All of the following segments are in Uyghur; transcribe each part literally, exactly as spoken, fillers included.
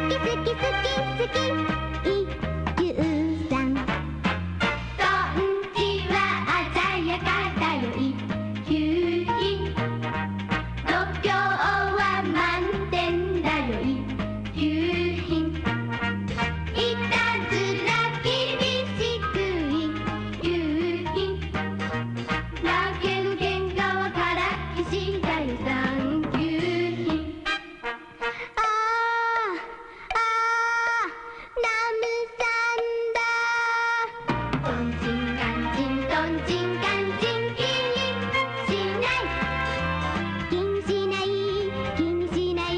好き好き好き好き、一休さん。トンチは鮮やかだよ、一休品。度胸は満点だよ、一休品。いたずら厳しく、一休品。だけど喧嘩はからっきしだよ、三休品。 ああ、ああ、ラムさんだ。トンチンカンチン、トンチンカンチン、気にしない。気にしない、気にしない、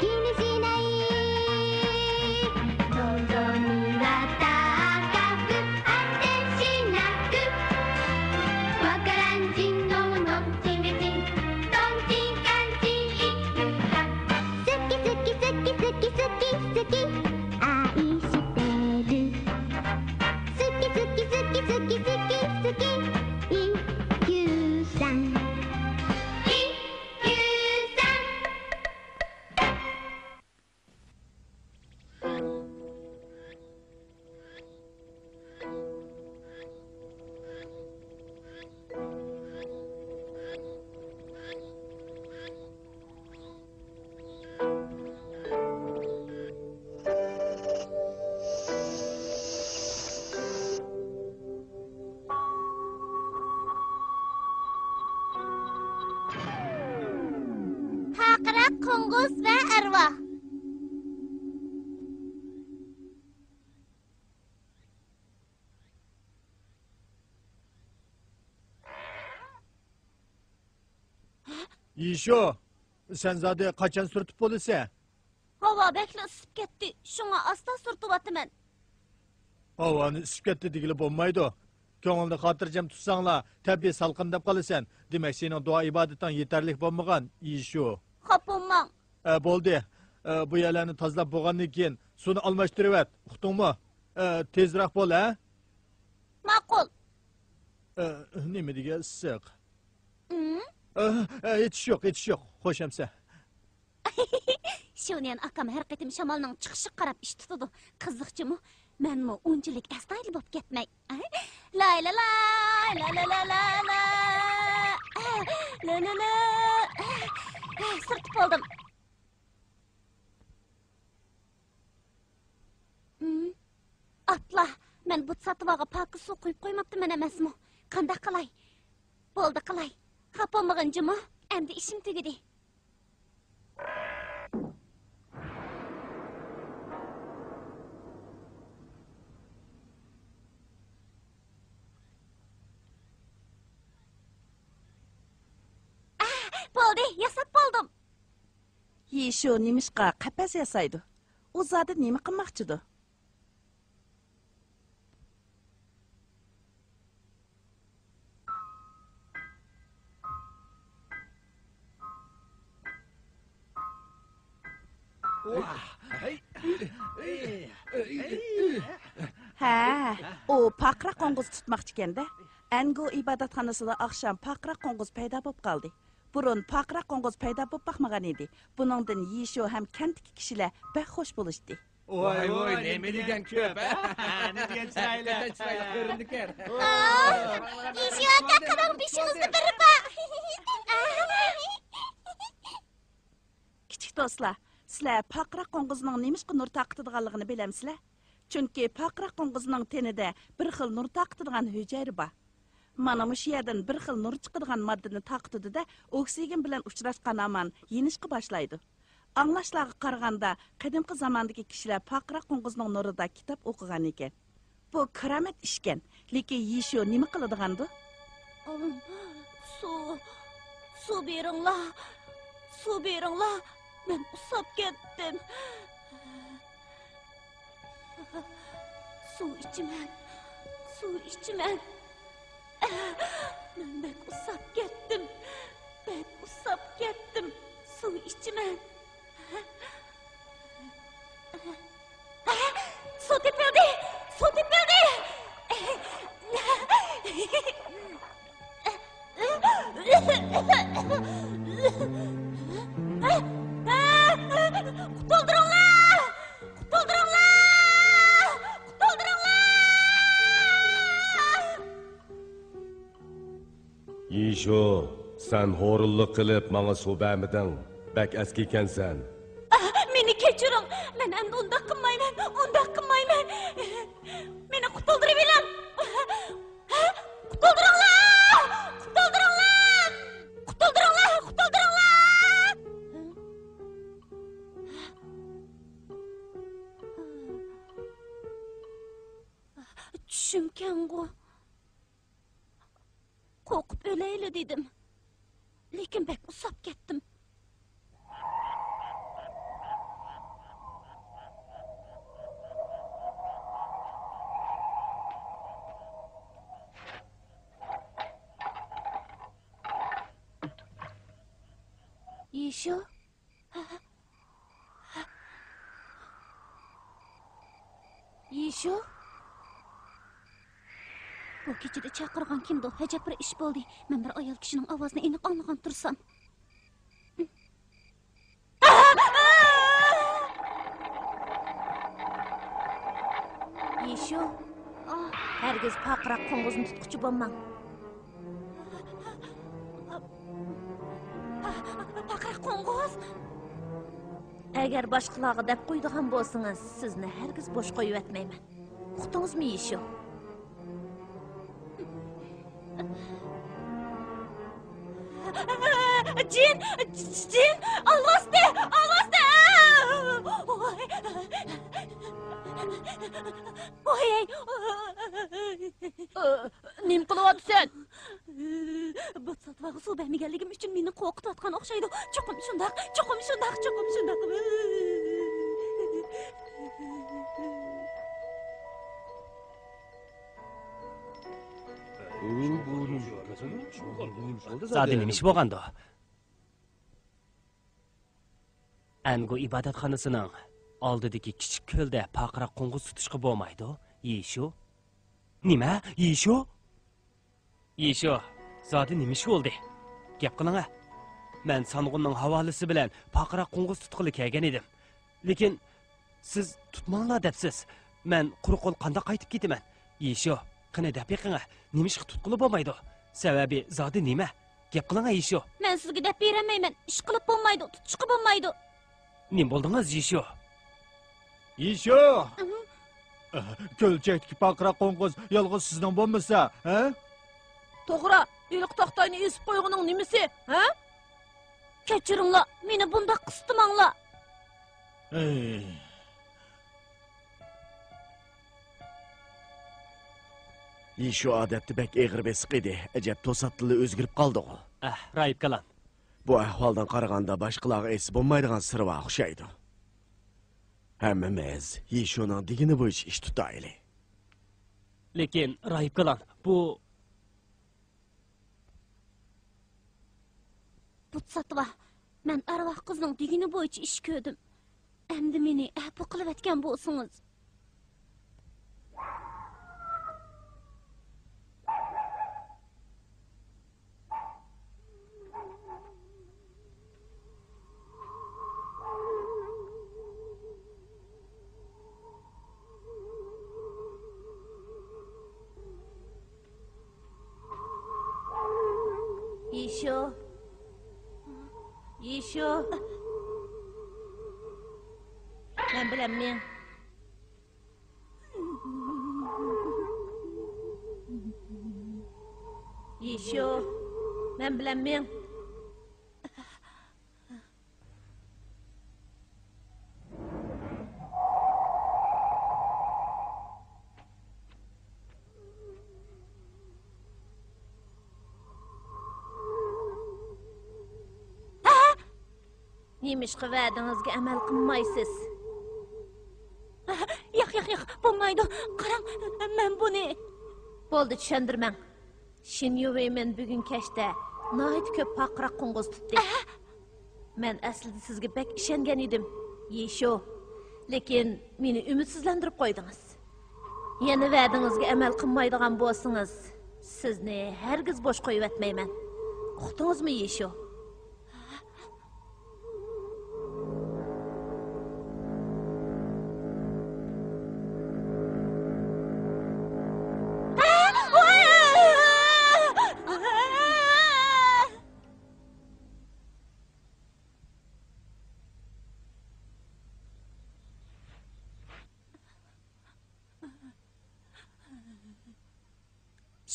気にしない。望みは高く、果てしなく。わからんちんのものんちんがちん、トンチンカンチン、一休さん。 好き好き好き好き好き好き、愛してる。好き好き好き好き好き好き、一休さん。一休さん。 پارقىراق قوڭغۇز ۋە ئەرۋاھ. يىشۇ، سەن زادى قاچان سۈرتۈپ بولىسەن؟ ھاۋا بەكلا ئىسسىپ كەتتى، شۇڭا ئاستا سۈرتۈۋاتىمەن. ھاۋانى ئىسسىپ كەتتى دېگىلى بولمايدۇ. كۆڭۈلنى خاتىرجەم تۇتساڭلا، تەبىئىي سالقىنداپ قالىسەن. دېمەك، سېنىڭ دۇئا-ئىبادىتىڭ يېتەرلىك بولمىغان، يىشۇ. خاپا بولماڭ. ئە، بولدى. ئە، بۇ يەرلەرنى تازىلاپ بولغاندىن كېيىن سۇنى ئالماشتۇرۇۋەت، ئۇقتۇڭمۇ؟ ئە، تېزرەك بول، ھە؟ ماقۇل. ئە، نېمە دېگەن ئىسسىق؟ ئە، ئە، ھېچ ئىش يوق، ھېچ ئىش يوق. خوش ئەمسە. شيۇنيەن ئاكام ھەر قېتىم شامالنىڭ چىقىشىغا قاراپ ئىش تۇتىدۇ. قىزىقچىمۇ؟ مەنمۇ ئۇنچىلىك ئەستايىدىل بولۇپ كەتمەي. لاي لا لاي، لا لا لا لا لا. لا لا لا. سۈرتۈپ بولدۇم. ئاتلا، مەن بۇت ساتىۋالغا پاكىز سۇ قۇيۇپ قويماپتىمەن ئەمەسمۇ؟ قانداق قىلاي؟ بولدى قىلاي. خاپا بولمىغىن جۇمۇ. ئەمدى ئىشىم تۈگىدى. ئاھ، بولدى، ياساپ بولدۇم. يىشۇ نېمىشقا قەپەس ياسايدۇ؟ ئۇ زادى نېمە قىلماقچىدۇ؟ ھە، ئۇ پارقىراق قوڭغۇز تۇتماقچىكەن-دە. ئەنگۇ ئىبادەتخانىسىدا ئاخشام پارقىراق قوڭغۇز پەيدا بولۇپ قالدى. بۇرۇن پارقىراق قوڭغۇز پەيدا بولۇپ باقمىغان ئىدى. بۇنىڭدىن يىشۇ ھەم كەنتتىكى كىشىلەر بەك خوش بولۇشتى. ۋاي، ۋاي، نېمە دېگەن كۆپ، ھە؟ نېمە دېگەن چىرايلىق. چىرايلىق كۆرۈندىكەن. ئاھ، يىشۇ ئاكا، قاراڭ، بېشىڭىزدا بىرى بار. كىچىك دوستلار، سىلەر پارقىراق قوڭغۇزنىڭ نېمىشقا نۇر تارقىتىدىغانلىقىنى بىلەمسىلەر؟ چۈنكى پارقىراق قوڭغۇزنىڭ تېنىدە بىر خىل نۇر تارقىتىدىغان ھۈجەيرە بار. مانا مۇشۇ يەردىن بىر خىل نۇر چىقىدىغان ماددىنى تارقىتىدۇ-دە، ئوكسىگېن بىلەن ئۇچراشقان ھامان يېنىشقا باشلايدۇ. ئاڭلاشلارغا قارىغاندا، قەدىمكى زاماندىكى كىشىلەر پارقىراق قوڭغۇزنىڭ نۇرىدا كىتاب ئوقۇغان ئىكەن. بۇ كارامەت ئىشكەن، لېكىن يىشۇ نېمە قىلىدىغاندۇ؟ سۇ، سۇ بېرىڭلار، سۇ بېرىڭلار، مەن ئۇسساپ كەتتىم. سۇ ئىچىمەن، سۇ ئىچىمەن. مەن بەك ئۇسساپ كەتتىم، بەك ئۇسساپ كەتتىم. سۇ ئىچىمەن. سۇ تېپىلدى! سۇ تېپىلدى! قۇتۇلدۇرۇڭلار! شۇ، سەن ھورۇنلۇق قىلىپ ماڭا سۇ بەرمىدىڭ. بەك ئەسكى ئىكەنسەن. ئاھ، مېنى كەچۈرۈڭ. مەن ئەمدى ئۇنداق قىلمايمەن. ئۇنداق قىلمايمەن. مېنى قۇتۇلدۇرۇۋېلىڭ. قۇتۇلدۇرۇڭلار! قۇتۇلدۇرۇڭلار! قۇتۇلدۇرۇڭلار! قۇتۇلدۇرۇڭلار! چۈشۈمكەنغۇ. قورقۇپ ئۆلەيلى دېدىم. لېكىن بەك ئۇسساپ كەتتىم. يىشۇ؟ يىشۇ؟ بۇ كېچىدە چاقىرغان كىمدۇ؟ ئەجەب بىر ئىش بولدى. مەن بىر ئايال كىشىنىڭ ئاۋازىنى ئېنىق ئاڭلىغان تۇرسام. يىشۇ، ھەرگىز پارقىراق قوڭغۇزنى تۇتقۇچى بولماڭ. پارقىراق قوڭغۇز؟ ئەگەر باشقىلارغا دەپ قويىدىغان بولسىڭىز، سىزنى ھەرگىز بوش قويۇۋەتمەيمەن. ئۇقتىڭىزمۇ، يىشۇ؟ جىن! جىن! ئالۋاستى! ئالۋاستى! ۋاي! نېمە قىلىۋاتىسەن؟ بۇتساتۋاغا سۇ بەرمىگەنلىكىم ئۈچۈن مېنى قورقۇتۇۋاتقان ئوخشايدۇ. چوقۇم شۇنداق، چوقۇم شۇنداق، چوقۇم شۇنداق. زادى نېمە ئىش بولغاندۇ؟ ئەنگۇ ئىبادەتخانىسىنىڭ ئالدىدىكى كىچىك كۆلدە پارقىراق قوڭغۇز تۇتۇشقا بولمايدۇ، يىشۇ. نېمە، يىشۇ؟ يىشۇ، زادى نېمە ئىش بولدى؟ گەپ قىلىڭە. مەن سانغۇننىڭ ھاۋالىسى بىلەن پارقىراق قوڭغۇز تۇتقىلى كەلگەن ئىدىم. لېكىن سىز تۇتماڭلار دەپسىز. مەن قۇرۇق قول قانداق قايتىپ كېتىمەن؟ يىشۇ، قېنى دەپ بېقىڭە، نېمىشقا تۇتقىلى بولمايدۇ؟ سەۋەبى زادى نېمە؟ گەپ قىلىڭە، يىشۇ. مەن سىزگە دەپ بېرەلمەيمەن. ئىش قىلىپ بولمايدۇ، تۇتۇشقا بولمايدۇ. نېمە بولدىڭىز، يىشۇ؟ يىشۇ! ئىھى. كۆلچەكتىكى پارقىراق قوڭغۇز يالغۇز سىزنىڭ بولمىسا، ھە؟ توغرا، ھېلىقى تاختاينى ئېسىپ قويغىنىڭ نېمىسى، ھە؟ كەچۈرۈڭلار، مېنى بۇنداق قىستىماڭلار. ئەي. يىشۇ ئادەتتە بەك ئېغىر بېسىق ئىدى، ئەجەب توساتتىنلا ئۆزگىرىپ قالدىغۇ. ئەھ، راھىب كالان. بۇ ئەھۋالدىن قارىغاندا باشقىلارغا ئېيتسا بولمايدىغان سىرى بار ئوخشايدۇ. ھەممىمىز يىشۇنىڭ دېگىنى بويىچە ئىش تۇتايلى. لېكىن، راھىب كالان، بۇ بۇتساتۋا، مەن ئەرۋاھ قىزنىڭ دېگىنى بويىچە ئىش كۆردۈم. ئەمدى مېنى ئەپۇ قىلىۋەتكەن بولسىڭىز. يىشۇ. يىشۇ. مەن بىلەن مېڭ. يىشۇ، مەن بىلەن مېڭ. نېمىشقا ۋەدىڭىزگە ئەمەل قىلمايسىز؟ ياق، ياق، ياق، بولمايدۇ. قاراڭ، مەن بۇنى. بولدى، چۈشەندۈرمەڭ. شىن يۇۋېي مەن بۈگۈن كەچتە ناھايىتى كۆپ پارقىراق قوڭغۇز تۇتتى. ئەھە. مەن ئەسلىدە سىزگە بەك ئىشەنگەن ئىدىم، يىشۇ. لېكىن مېنى ئۈمىدسىزلەندۈرۈپ قويدىڭىز. يەنە ۋەدىڭىزگە ئەمەل قىلمايدىغان بولسىڭىز، سىزنى ھەرگىز بوش قويۇۋەتمەيمەن. ئۇقتىڭىزمۇ، يىشۇ؟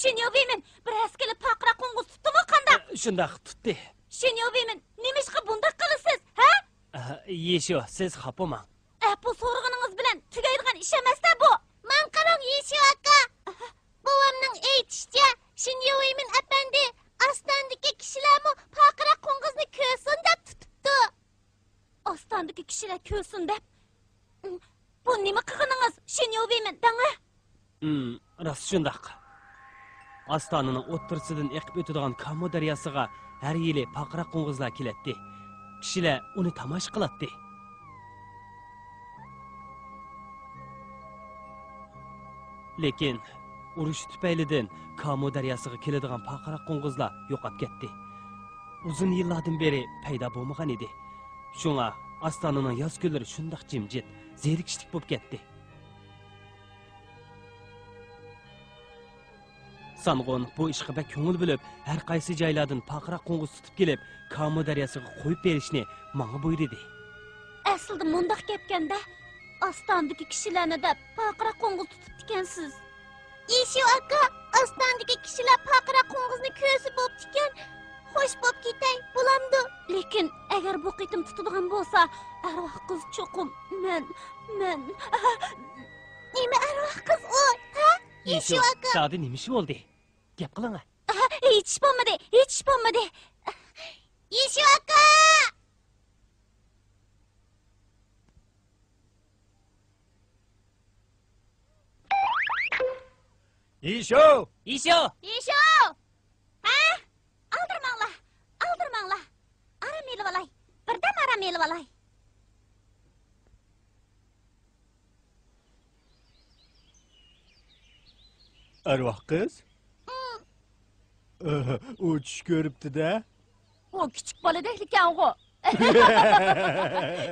شىنيو ۋېيمىن، بىر ھەسسىلەپ پارقىراق قوڭغۇز تۇتتىمۇ قانداق؟ ئە، شۇنداق تۇتتى. شىنيو ۋېيمىن، نېمىشقا بۇنداق قىلىسىز، ھە؟ ئە، يىشۇ، سىز خاپا بولماڭ. ئەپۇ سورىغىنىڭىز بىلەن تۈگەيدىغان ئىش ئەمەستە بۇ. ماڭا قاراڭ، يىشۇ ئاكا. بوۋامنىڭ ئېيتىشىچە، شىنيو ۋېيمىن ئەپەندى، ئاستانىدىكى كىشىلەرمۇ پارقىراق قوڭغۇزنى كۆرسۇن دەپ تۇتۇپتۇ. ئاستانىدىكى كىشىلەر كۆرسۇن دەپ؟ بۇ نېمە قىلغىنىڭىز، شىنيو ۋېيمىن، دەڭە؟ ھىم، راست شۇنداق. ئاستانىنىڭ ئوتتۇرىسىدىن ئېقىپ ئۆتىدىغان كامۇ دەرياسىغا ھەر يىلى پارقىراق قوڭغۇزلار كېلەتتى. كىشىلەر ئۇنى تاماشا قىلاتتى. لېكىن ئۇرۇش تۈپەيلىدىن كامۇ دەرياسىغا كېلىدىغان پارقىراق قوڭغۇزلار يوقاپ كەتتى. ئۇزۇن يىللاردىن بېرى پەيدا بولمىغان ئىدى. شۇڭا ئاستانىنىڭ ياز كۈنلىرى شۇنداق جىمجىت، زېرىكىشلىك بولۇپ كەتتى. سانغۇن بۇ ئىشقا بەك كۆڭۈل بۆلۈپ، ھەر قايسى جايلاردىن پارقىراق قوڭغۇز تۇتۇپ كېلىپ، كامۇ دەرياسىغا قويۇپ بېرىشنى ماڭا بۇيرۇدى. ئەسلىدە مۇنداق گەپكەندە، ئاستانىدىكى كىشىلەرنى دەپ پارقىراق قوڭغۇز تۇتۇپتىكەنسىز. يىشۇ ئاكا، ئاستانىدىكى كىشىلەر پارقىراق قوڭغۇزنى كۆرسە بوپتىكەن. خوش بوپ كېتەي، بولامدۇ؟ لېكىن ئەگەر بۇ قېتىم تۇتىدىغان بولسا، ئەرۋاھ قىز چوقۇم مەن، مەن، نېمە ئەرۋاھ قىز ئۇ، ھە؟ يىشۇ ئاكا. زادى نېمە ئىش بولدى؟ گەپ قىلىڭە. ئاھ، ھېچ ئىش بولمىدى، ھېچ ئىش بولمىدى. يىشۇ ئاكا! يىشۇ! يىشۇ! يىشۇ! ھە؟ ئالدىرىماڭلار، ئالدىرىماڭلار. ئارام ئېلىۋالاي، بىردەم ئارام ئېلىۋالاي. ئەرۋاھ قىز؟ ئۇ چۈش كۆرۈپتۇ-دە. ئۇ كىچىك بالىدەكلىكەنغۇ.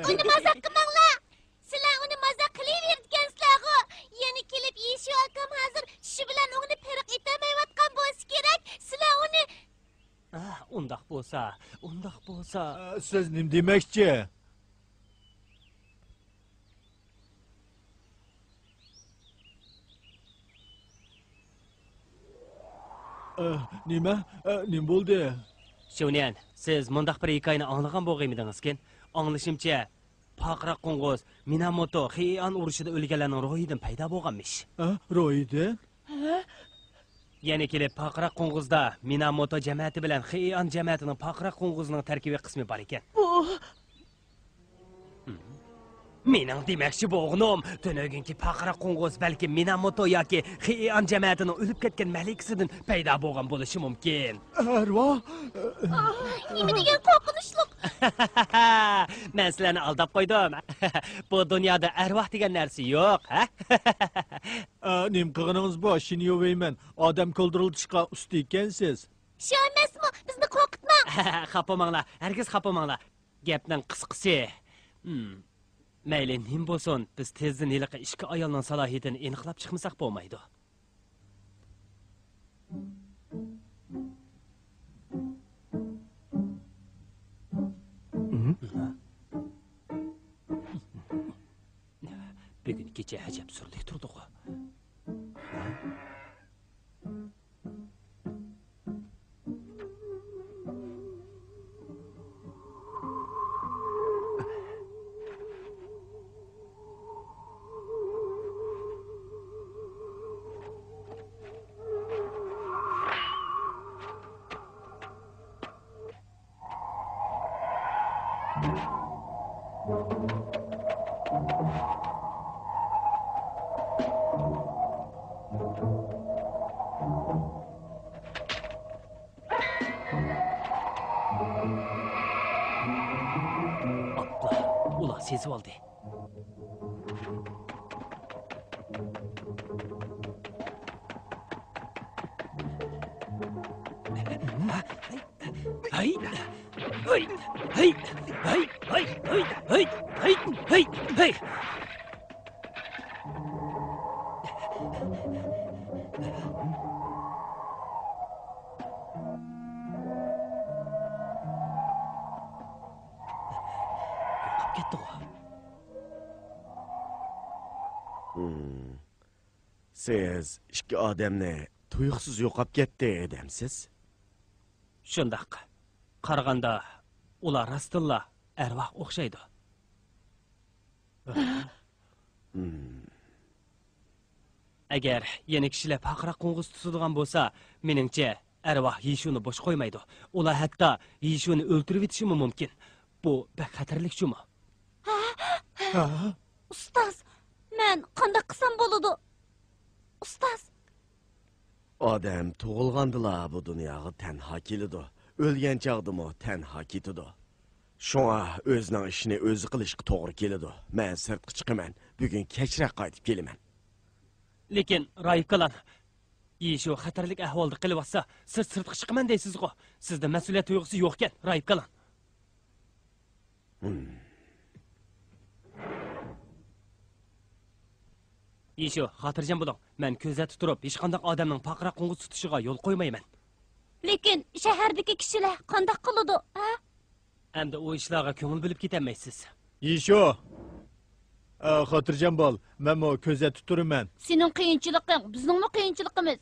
ئۇنى مازاق قىلماڭلار. سىلەر ئۇنى مازاق قىلىۋېرىدىكەنسىلەرغۇ. يەنە كېلىپ يىشۇ ئاكام ھازىر چۈشى بىلەن ئوڭنى پەرق ئېتەلمەيۋاتقان بولسا كېرەك. سىلەر ئۇنى ئاھ، ئۇنداق بولسا، ئۇنداق بولسا. ئە، سىز نېمە دېمەكچى؟ ئە، نېمە؟ ئە، نېمە بولدى؟ شيۇنيەن، سىز مۇنداق بىر ھېكايىنى ئاڭلىغان بولغىيمىدىڭىزكىن؟ ئاڭلىشىمچە، پارقىراق قوڭغۇز مىناموتو خېئان ئۇرۇشىدا ئۆلگەنلەرنىڭ روھىدىن پەيدا بولغانمىش. ھە؟ روھىدىن؟ ھە؟ يەنە كېلىپ پارقىراق قوڭغۇزدا مىناموتو جەمەتى بىلەن خېئان جەمەتىنىڭ پارقىراق قوڭغۇزىنىڭ تەركىبىي قىسمى بار ئىكەن. بۇ مېنىڭ دېمەكچى بولغىنىم، تۈنۈگۈنكى پارقىراق قوڭغۇز بەلكىم مىناموتو ياكى خېئان جەمەتىنىڭ ئۆلۈپ كەتكەن مەلىكىسىدىن پەيدا بولغان بولۇشى مۇمكىن. ئەرۋاھ؟ ئاھ، نېمە دېگەن قورقۇنچلۇق! مەن سىلەرنى ئالداپ قويدۇم. بۇ دۇنيادا ئەرۋاھ دېگەن نەرسە يوق، ھە؟ ئە، نېمە قىلغىنىڭىز بار، شىنيو ۋېيمەن؟ ئادەم كولدۇرلىتىشقا ئۇستا ئىكەنسىز. شۇ ئەمەسمۇ؟ بىزنى قورقۇتماڭ! خاپا بولماڭلار، ھەرگىز خاپا بولماڭلار. گەپنىڭ قىسقىسى، ھىم، مەيلى نېمە بولسۇن، بىز تېزدىن ھېلىقى ئىككى ئايالنىڭ سالاھىيىتىنى ئېنىقلاپ چىقمىساق بولمايدۇ. بۈگۈن كېچە ئەجەب سۈرلۈك تۇردىغۇ. ئاپلا، ئۇلار سېزىۋالدى. ھەي! ھەي! ھەي! يوقاپ كەتتىغۇ. ھىم. سىز ئىككى ئادەمنى تۇيۇقسىز يوقاپ كەتتى دەمسىز؟ شۇنداق. قارىغاندا، ئۇلار راستتىنلا ئەرۋاھ ئوخشايدۇ. ھىم. ئەگەر يەنە كىشىلەر پارقىراق قوڭغۇز تۇتىدىغان بولسا، مېنىڭچە، ئەرۋاھ يىشۇنى بوش قويمايدۇ. ئۇلار ھەتتا يىشۇنى ئۆلتۈرۈۋېتىشىمۇ مۇمكىن. بۇ بەك خەتەرلىك جۇمۇ. ھە؟ ھە؟ ئۇستاز، مەن قانداق قىلسام بولىدۇ؟ ئۇستاز! ئادەم تۇغۇلغاندىلا بۇ دۇنياغا تەنھا كېلىدۇ. ئۆلگەن چاغدىمۇ تەنھا كېتىدۇ. شۇڭا ئۆزىنىڭ ئىشىنى ئۆزى قىلىشقا توغرا كېلىدۇ. مەن سىرتقا چىقىمەن. بۈگۈن كەچرەك قايتىپ كېلىمەن. لېكىن، رايىپكالان، يىشۇ خەتەرلىك ئەھۋالدا قېلىۋاتسا، سىرت-، سىرتقا چىقىمەن دەيسىزغۇ؟ سىزدە مەسئۇلىيەت تۇيغۇسى يوقكەن، رايىپكالان. ھىم. يىشۇ، خاتىرجەم بولۇڭ. مەن كۆزەتتە تۇرۇپ، ھېچقانداق ئادەمنىڭ پارقىراق قوڭغۇز تۇتۇشىغا يول قويمايمەن. لېكىن شەھەردىكى كىشىلەر قانداق قىلىدۇ، ھە؟ ئەمدى ئۇ ئىشلارغا كۆڭۈل بۆلۈپ كېتەلمەيسىز. يىشۇ! ئە، خاتىرجەم بول، مەنمۇ كۆزەتتە تۇرىمەن. سېنىڭ قىيىنچىلىقىڭ بىزنىڭمۇ قىيىنچىلىقىمىز.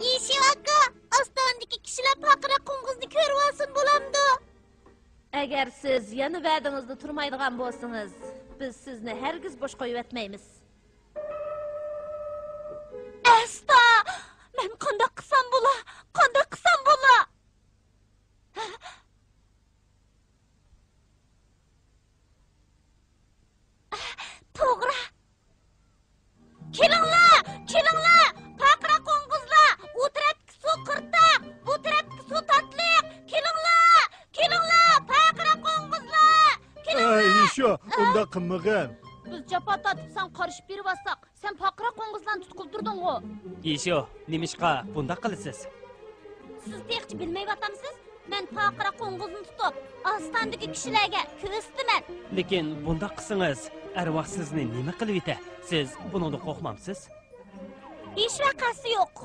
يىشۇ ئاكا، ئاستانىدىكى كىشىلەر پارقىراق قوڭغۇزنى كۆرۈۋالسۇن بولامدۇ؟ ئەگەر سىز يەنە ۋەدىڭىزدە تۇرمايدىغان بولسىڭىز، بىز سىزنى ھەرگىز بوش قويۇۋەتمەيمىز. ئەستا! مەن قانداق قىلسام بولا؟ قانداق قىلسام بولا؟ توغرا. كېلىڭلار، كېلىڭلار، پارقىراق قوڭغۇزلار، ئۇ تەرەپتىكى سۇ قىرتاق، بۇ تەرەپتىكى سۇ تاتلىق. كېلىڭلار، كېلىڭلار، پارقىراق قوڭغۇزلار، كېلىڭلار. ئەي، يىشۇ، ئۇنداق قىلمىغىن. بىز جاپا تارتىپ ساڭا قارىشىپ بېرىۋاتساق، سەن پارقىراق قوڭغۇزلارنى تۇتقىلى تۇردۇڭغۇ؟ يىشۇ، نېمىشقا بۇنداق قىلىسىز؟ سىز تېخىچە بىلمەيۋاتامسىز؟ مەن پارقىراق قوڭغۇزنى تۇتۇپ، ئاستانىدىكى كىشىلەرگە كۆرسىتىمەن. لېكىن بۇنداق قىلسىڭىز، ئەرۋاھ سىزنى نېمە قىلىۋېتە؟ سىز بۇنىڭدىن قورقمامسىز؟ ھېچ ۋەقەسى يوق.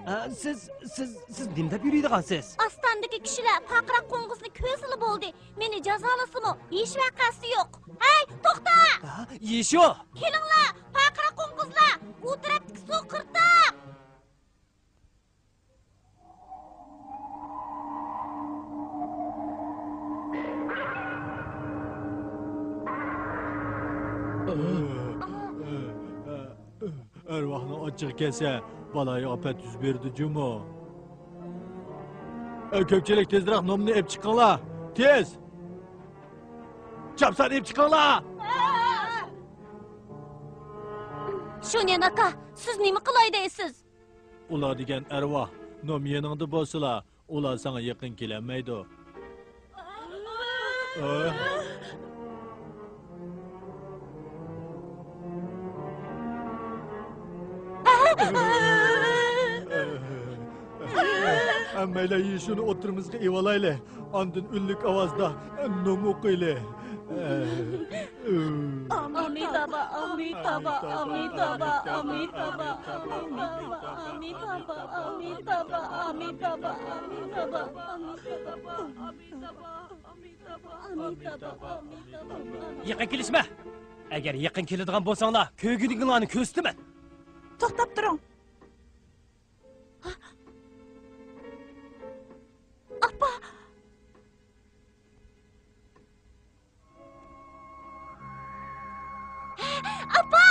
ئە، سىز، سىز، سىز نېمە دەپ يۈرىدىغانسىز؟ ئاستانىدىكى كىشىلەر پارقىراق قوڭغۇزنى كۆرسىلا بولدى. مېنى جازالىسىمۇ، ھېچ ۋەقەسى يوق. ھەي، توختا! ھە؟ يىشۇ! كېلىڭلار، پارقىراق قوڭغۇزلار! ئۇ تەرەپتىكى سۇ قىرتاق! ئەرۋاھنىڭ ئاچچىقى كەلسە، بالايىئاپەت يۈز بېرىدۇ جۇمۇ. ئەي، كۆپچىلىك، تېزرەك نومنى ئېلىپ چىقىڭلار! تېز! چاپسان ئېلىپ چىقىڭلار! شۇنيەن ئاكا، سىز نېمە قىلاي دەيسىز؟ ئۇلار دېگەن ئەرۋاھ، نوم يېنىڭدا بولسىلا، ئۇلار ساڭا يېقىن كېلەلمەيدۇ. ھەممەيلەن يىشۇنى ئوتتۇرىمىزغا ئېلىۋالايلى. ئاندىن ئۈنلۈك ئاۋازدا نوم ئوقۇيلى. ئامىتابا، ئامىتابا، ئامىتابا، ئامىتابا، ئامىتابا، ئامىتابا، ئامىتابا، ئامىتابا، ئامىتابا. يېقىن كېلىشمە! ئەگەر يېقىن كېلىدىغان بولساڭلار، كۆرگۈدىكىڭلارنى كۆرسىتىمەن! توختاپ تۇرۇڭ! ئاپا! ئاپا!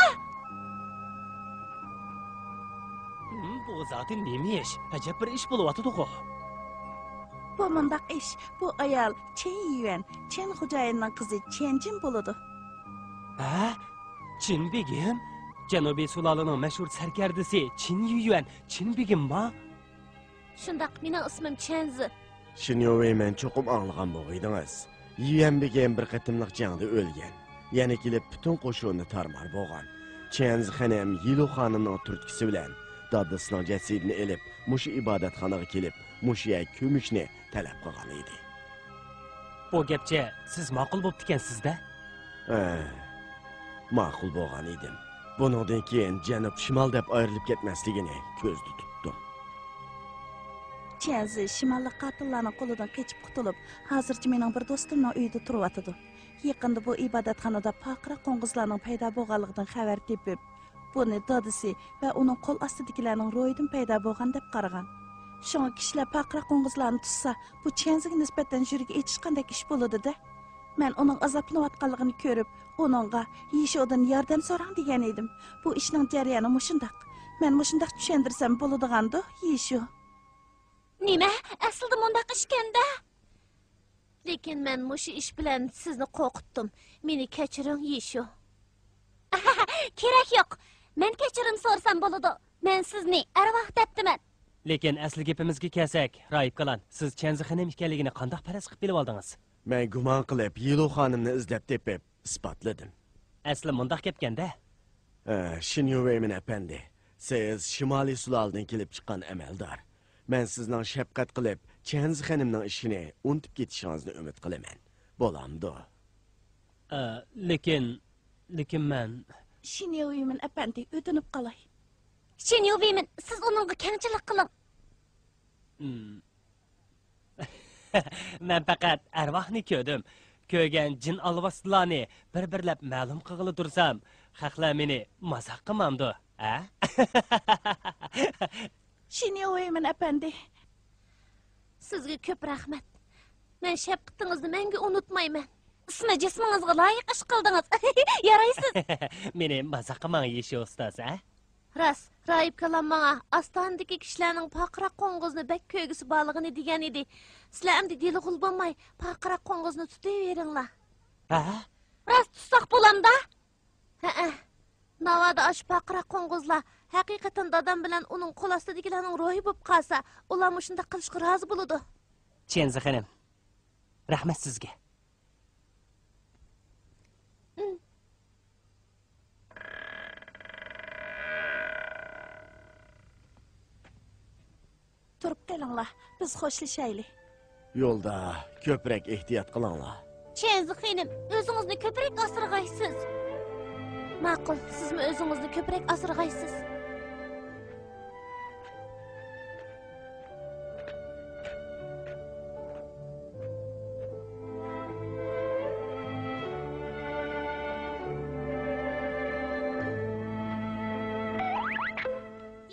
ھىم، بۇ زادى نېمە ئىش؟ ئەجەب بىر ئىش بولۇۋاتىدىغۇ. بۇ مۇنداق ئىش. بۇ ئايال چېن يۈەن، چېن خوجايىننىڭ قىزى چيەنجىن بولىدۇ. ھە؟ چىن بېگىم؟ جەنۇبىي سۇلالىنىڭ مەشھۇر سەركەردىسى چىن يۈەن، چىن بېگىمما؟ شۇنداق، مېنىڭ ئىسمىم چيەنزى. شىنيوۋېي، مەن چوقۇم ئاڭلىغان بولغىيدىڭىز. يۈەن بېگىم بىر قېتىملىق جەڭدە ئۆلگەن. يەنە كېلىپ پۈتۈن قوشۇنى تارمار بولغان. چيەنزى خېنىم يىلۇ خانىمنىڭ تۈرتكىسى بىلەن دادىسىنىڭ جەسىتىنى ئېلىپ، مۇشۇ ئىبادەتخانىغا كېلىپ، مۇشۇ يەر كۆمۈشنى تەلەپ قىلغان ئىدى. بۇ گەپچە سىز ماقۇل بوپتىكەنسىز-دە؟ ھە، ماقۇل بولغان ئىدىم. بۇنىڭدىن كېيىن جەنۇب، شىمال دەپ ئايرىلىپ كەتمەسلىكىنى كۆزدە تۇتتۇم. چيەنزى شىماللىق قاتىللارنىڭ قولىدىن قېچىپ قۇتۇلۇپ، ھازىرچە مېنىڭ بىر دوستۇمنىڭ ئۆيىدە تۇرۇۋاتىدۇ. يېقىندا بۇ ئىبادەتخانىدا پارقىراق قوڭغۇزلارنىڭ پەيدا بولغانلىقىدىن خەۋەر تېپىپ، بۇنى دادىسى ۋە ئۇنىڭ قول ئاستىدىكىلەرنىڭ روھىدىن پەيدا بولغان دەپ قارىغان. شۇڭا كىشىلەر پارقىراق قوڭغۇزلارنى تۇتسا، بۇ چيەنزىگە نىسبەتەن يۈرىكى ئېچىشقاندەك ئىش بولىدۇ-دە. مەن ئۇنىڭ ئازابلىنىۋاتقانلىقىنى كۆرۈپ، ئۇنىڭغا يىشۇدىن ياردەم سوراڭ دېگەن ئىدىم. بۇ ئىشنىڭ جەريانى مۇشۇنداق. مەن مۇشۇنداق چۈشەندۈرسەم بولىدىغاندۇ، يىشۇ؟ نېمە؟ ئەسلىدە مۇنداق ئىشكەن-دە. لېكىن مەن مۇشۇ ئىش بىلەن سىزنى قورقۇتتۇم. مېنى كەچۈرۈڭ، يىشۇ. كېرەك يوق. مەن كەچۈرۈم سورىسام بولىدۇ. مەن سىزنى ئەرۋاھ دەپتىمەن. لېكىن ئەسلى گېپىمىزگە كەلسەك، راھىبكالان، سىز چيەنزى خېنىم ئىكەنلىكىنى قانداق پەرەز قىلىپ بىلىۋالدىڭىز؟ مەن گۇمان قىلىپ، يىلۇ خانىمنى ئىزدەپ تېپىپ، ئىسپاتلىدىم. ئەسلى مۇنداق گەپكەن-دە. ھە، شىنيۇ ۋېيمىن ئەپەندى، سىز شىمالىي سۇلالىدىن كېلىپ چىققان ئەمەلدار. مەن سىزنىڭ شەپقەت قىلىپ، چيەنزى خېنىمنىڭ ئىشىنى ئۇنتۇپ كېتىشىڭىزنى ئۈمىد قىلىمەن. بولامدۇ؟ ئە، لېكىن، لېكىن مەن شىنيۇ ۋېيمىن ئەپەندى، ئۆتۈنۈپ قالاي. شىنيۇ ۋېيمىن، سىز ئۇنىڭغا كەڭچىلىك قىلىڭ. مەن پەقەت ئەرۋاھنى كۆردۈم. كۆرگەن جىن ئالۋاستىلارنى بىر-بىرلەپ مەلۇم قىلغىلى تۇرسام، خەقلەر مېنى مازاق قىلمامدۇ، ھە؟ شىنيۇ ۋېيمىن ئەپەندى. سىزگە كۆپ رەھمەت. مەن شەپقىتىڭىزنى مەڭگۈ ئۇنتۇمايمەن. ئىسمى جىسمىڭىزغا لايىق ئىش قىلدىڭىز. يارايسىز. مېنى مازاق قىلماڭ، يىشى ئۇستاز، ھە؟ راست، راھىب كالام ماڭا ئاستانىدىكى كىشىلەرنىڭ پارقىراق قوڭغۇزنى بەك كۆرگۈسى بارلىقىنى دېگەن ئىدى. سىلەر ئەمدى دېلىغۇل بولماي، پارقىراق قوڭغۇزنى تۇتۇۋېرىڭلار. ھە؟ راست تۇتساق بولامدا؟ ھەئە. ناۋادا ئاشۇ پارقىراق قوڭغۇزلار ھەقىقەتەن دادام بىلەن ئۇنىڭ قول ئاستىدىكىلەرنىڭ روھى بولۇپ قالسا، ئۇلار مۇشۇنداق قىلىشقا رازى بولىدۇ. چيەنزى خېنىم، رەھمەت سىزگە. تۇرۇپ قېلىڭلار، بىز خوشلىشايلى. يولدا كۆپرەك ئېھتىيات قىلىڭلار. چيەنزى خېنىم، ئۆزىڭىزنى كۆپرەك ئاسرىغايسىز. ماقۇل، سىزمۇ ئۆزىڭىزنى كۆپرەك ئاسرىغايسىز.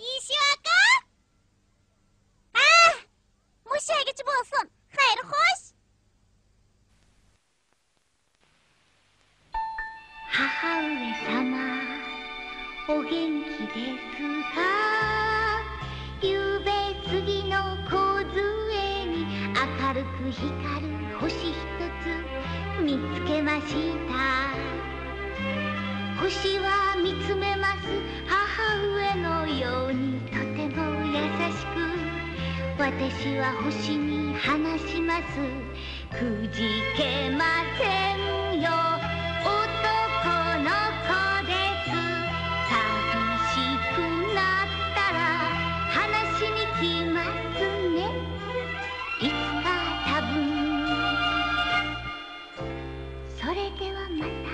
يىشىۋاكا! ھە! مۇشۇ يەرگىچە بولسۇن. خەير، خوش! 母上様、お元気ですか？昨夜月の梢に明るく光る星一つ見つけました。星は見つめます、母上のようにとても優しく、私は星に話します。 くじけませんよ、男の子です。寂しくなったら話しに来ますね、いつか多分。それではまた。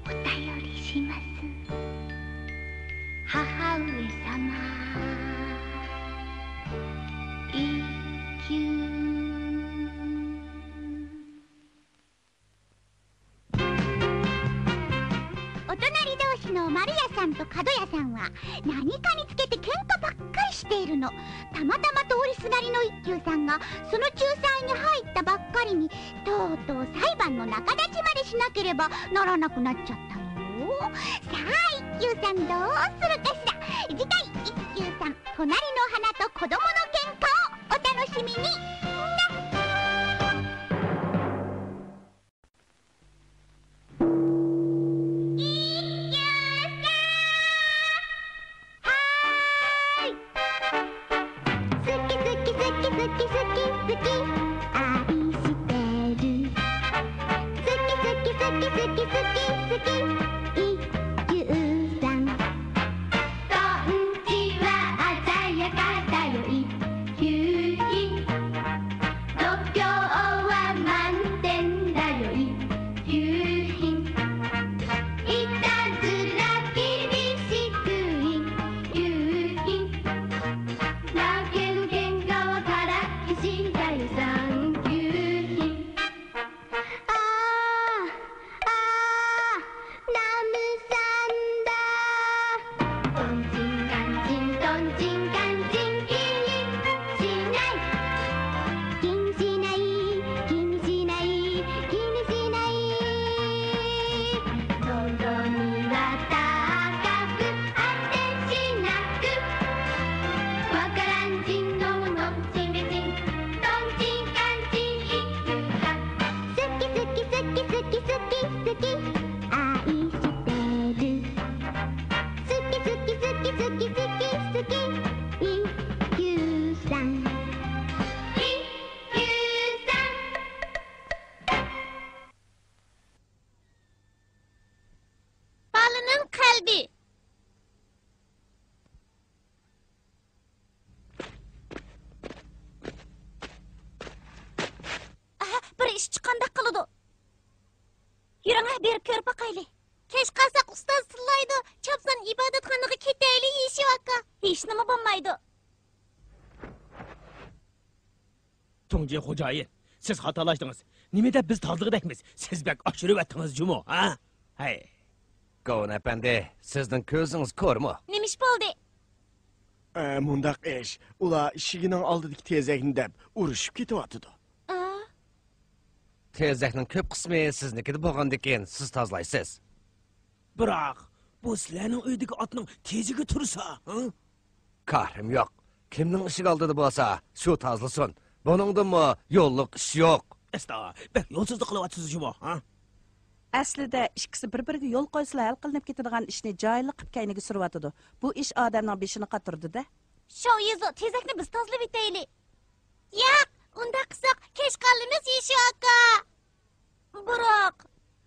お便りします。母上様、一休。お隣同士の丸屋さんと角屋さんは何かにつけて喧嘩ばっかりしているの。たまたま通りすがりの一休さんがその仲裁に入ったばっかりに、とうとう裁判の仲立ちまでしなければならなくなっちゃったのよ。さあ、一休さんどうするかしら。次回、一休さん、隣の花と子供の喧嘩をお楽しみに。な。一休さん。 はい。好き好き好き好き好き好き、愛してる。好き好き好き好き好き好き、一休さん。トンチは鮮やかだよ、一休。度胸は満点だよ、一休。いたずら好き好き好き好き好き愛してる。好き好き好き好き好き好き。いくさん。いくさん。بالىنىڭ قەلبى. ئاھ، بىر ئىش چىققاندەك قىلىدۇ. يۈرۈڭ، بېرىپ كۆرۈپ باقايلى. كەچ قالساق ئۇستاز تىللايدۇ. چاپسان ئىبادەتخانىغا كېتەيلى، يېشۇ ئاكا. ھېچنېمە بولمايدۇ. تۇڭجى خوجايىن، سىز خاتالاشتىڭىز. نېمە دەپ بىز تازىلىغۇدەكمىز؟ سىز بەك ئاشۇرۇۋەتتىڭىز جۇمۇ، ھە؟ ھەي. گوۋۇن ئەپەندى، سىزنىڭ كۆزىڭىز كورمۇ؟ نېمە ئىش بولدى؟ ئە، مۇنداق ئىش، ئۇلار ئىشىكنىڭ ئالدىدىكى تېزەكنى دەپ ئۇرۇشۇپ كېتىۋاتىدۇ. ئا؟ تېزەكنىڭ كۆپ قىسمى سىزنىڭكىدە بولغاندىكىن سىز تازىلايسىز. بىراق، بۇ سىلەرنىڭ ئۆيدىكى ئاتنىڭ تېزىكى تۇرسا، ھە؟ كارىم يوق. كىمنىڭ ئىشىك ئالدىدا بولسا، شۇ تازىلىسۇن. بۇنىڭدىنمۇ يوللۇق ئىش يوق. ئەستا، بەك يولسىزلىق قىلىۋاتىسىز جۇمۇ، ھە؟ ئەسلىدە ئىككىسى بىر-بىرىگە يول قويسىلا ھەل قىلىنىپ كېتىدىغان ئىشنى جاھىللىق قىلىپ كەينىگە سۈرۈۋاتىدۇ. بۇ ئىش ئادەمنىڭ بېشىنى قاتۇرىدۇ-دە. شاۋيىزۇ، تېزەكنى بىز تازىلىۋېتەيلى. ياق، ئۇنداق قىلساق كەچ قالىمىز، يېشۇ ئاكا. بىراق.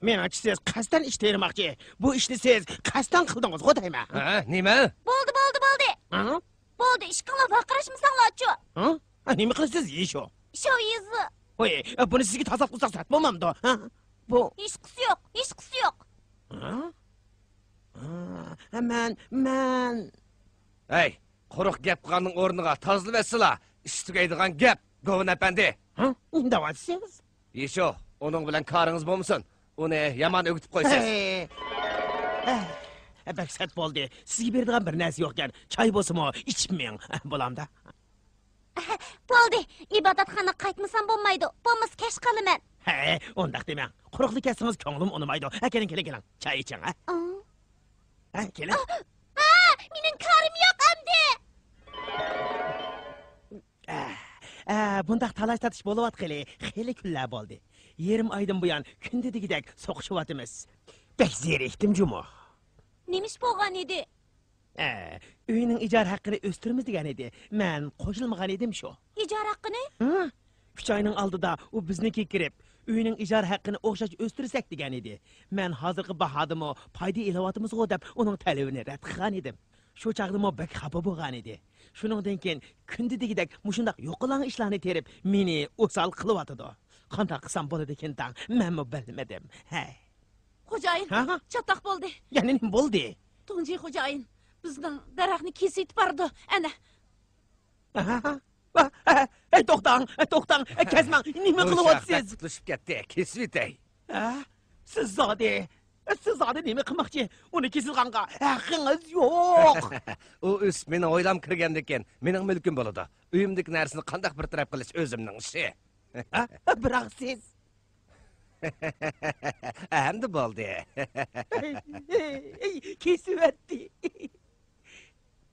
مېنىڭچە سىز قەستەن ئىش تېرىماقچى. بۇ ئىشنى سىز قەستەن قىلدىڭىزغۇ دەيمەن. ھە، نېمە؟ بولدى، بولدى، بولدى. ھە؟ بولدى، ئىشقىڭلار ۋارقىراشمىساڭلارچۇ. ھە؟ ھە، نېمە قىلىسىز، يېشۇ؟ شاۋيىزۇ. ۋاي، بۇنى سىزگە تازىلاتقۇزساق سەت بولمامدۇ؟ ھە؟ بۇ. ھېچقىسى يوق، ھېچقىسى يوق. ھە؟ ھە، مەن، مەن. ھەي، قۇرۇق گەپ قىلغاننىڭ ئورنىغا تازىلىۋەتسىلا، ئىش تۈگەيدىغان گەپ، گوۋۇن ئەپەندى. ھە؟ نېمە دەۋاتىسىز؟ يېشۇ، ئۇنىڭ بىلەن كارىڭىز بولمىسۇن. ئۇنى يامان ئۆگىتىپ قويىسىز. ھەي. ئەھ، بەك سەت بولدى. سىزگە بېرىدىغان بىر نەرسە يوقكەن، چاي بولسىمۇ ئىچىپ مېڭىڭ. بولامدا؟ بولدى، ئىبادەتخانىغا قايتمىسام بولمايدۇ، بولمىسا كەچ قالىمەن. ھەي، ئۇنداق دېمەڭ. قۇرۇقلا كەتسىڭىز كۆڭلۈم ئۇنىمايدۇ. ھە، كېلىڭ، كېلىڭ، كېلىڭ. چاي ئىچىڭ، ھە؟ ئاڭ. ھە، كېلىڭ. ئا، ئا، مېنىڭ كارىم يوق ئەمدى. ئە، ئە، بۇنداق تالاش-تارتىش بولۇۋاتقىلى خېلى كۈنلەر بولدى. يېرىم ئايدىن بۇيان كۈندە دېگۈدەك سوقۇشۇۋاتىمىز. بەك زېرىكتىم جۇمۇ. نېمە ئىش بولغان ئىدى؟ ئە، ئۆينىڭ ئىجارە ھەققىنى ئۆستۈرىمىز دېگەن ئىدى. مەن قوشۇلمىغان ئىدىم شۇ. ئىجارە ھەققىنى؟ ھە؟ ئۈچ ئاينىڭ ئالدىدا ئۇ بىزنىڭكىگە كىرىپ، ئۆينىڭ ئىجارە ھەققىنى ئوخشاش ئۆستۈرسەك دېگەن ئىدى. مەن ھازىرقى باھادىمۇ پايدا ئېلىۋاتىمىزغۇ دەپ ئۇنىڭ تەلىپىنى رەت قىلغان ئىدىم. شۇ چاغدىمۇ بەك خاپا بولغان ئىدى. شۇنىڭدىن كېيىن كۈندە دېگۈدەك مۇشۇنداق يوقىلاڭ ئىشلارنى تېرىپ مېنى ئوسال قىلىۋاتىدۇ. قانداق قىلسام بولىدىكىن داڭ، مەنمۇ بىلمىدىم. ھەي. خوجايىن، ھە؟ چاتاق بولدى. يەنە نېمە بولدى؟ تۇڭجى خوجايىن بىزنىڭ دەرەخنى كېسىۋېتىپ بارىدۇ، ئەنە. ھە؟ ھە؟ ھە؟ ھەي، توختاڭ، توختاڭ، كەسمەڭ، نېمە قىلىۋاتىسىز؟ قۇتلىشىپ كەتتى، كېسىۋېتەي. ھە؟ سىز زادى، سىز زادى نېمە قىلماقچى؟ ئۇنى كېسىدىغانغا ھەققىڭىز يوق. ئۇ ئۆسۈپ مېنىڭ ھويلام كىرگەندىن كېيىن مېنىڭ مۈلكۈم بولىدۇ. ئۆيۈمدىكى نەرسىنى قانداق بىر تەرەپ قىلىش ئۆزۈمنىڭ ئىشى. ھە؟ بىراق سىز. ئەمدى بولدى. كېسىۋەتتى.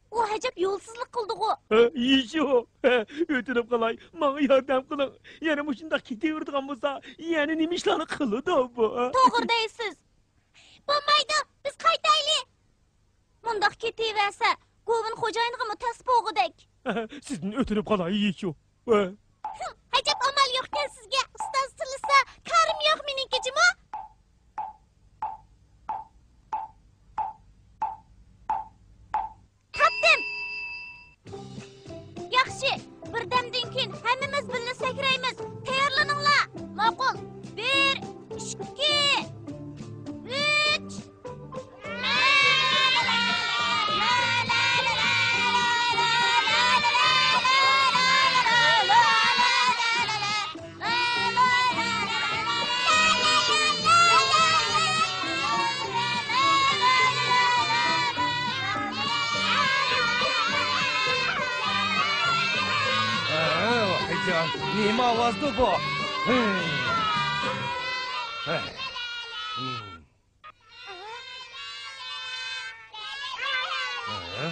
ئۇ ئەجەب يولسىزلىق قىلدىغۇ. ھە، يېشۇ، ھە، ئۆتۈنۈپ قالاي، ماڭا ياردەم قىلىڭ. يەنە مۇشۇنداق كېتىۋېرىدىغان بولسا، يەنە نېمە ئىشلارنى قىلىدۇ بۇ؟ توغرا دەيسىز. بولمايدۇ، بىز قايتايلى. مۇنداق كېتىۋەرسە، گوۋۇن خوجايىنغىمۇ تەس بولغۇدەك. سىزدىن ئۆتۈنۈپ قالاي، يېشۇ. ھە. ھىم، ئەجەب ئامال يوقكەن سىزگە، ئۇستاز تىللىسا، كارىم يوق مېنىڭكى جۇمۇ. تاپتىم! ياخشى، بىردەمدىن كېيىن ھەممىمىز بىللە سەكرەيمىز. تەييارلىنىڭلار! ماقۇل. بىر، ئىككى، ئۈچ. ھە، ۋايجان، نېمە ئاۋازدۇ بۇ؟ ھە. ھە. ھە؟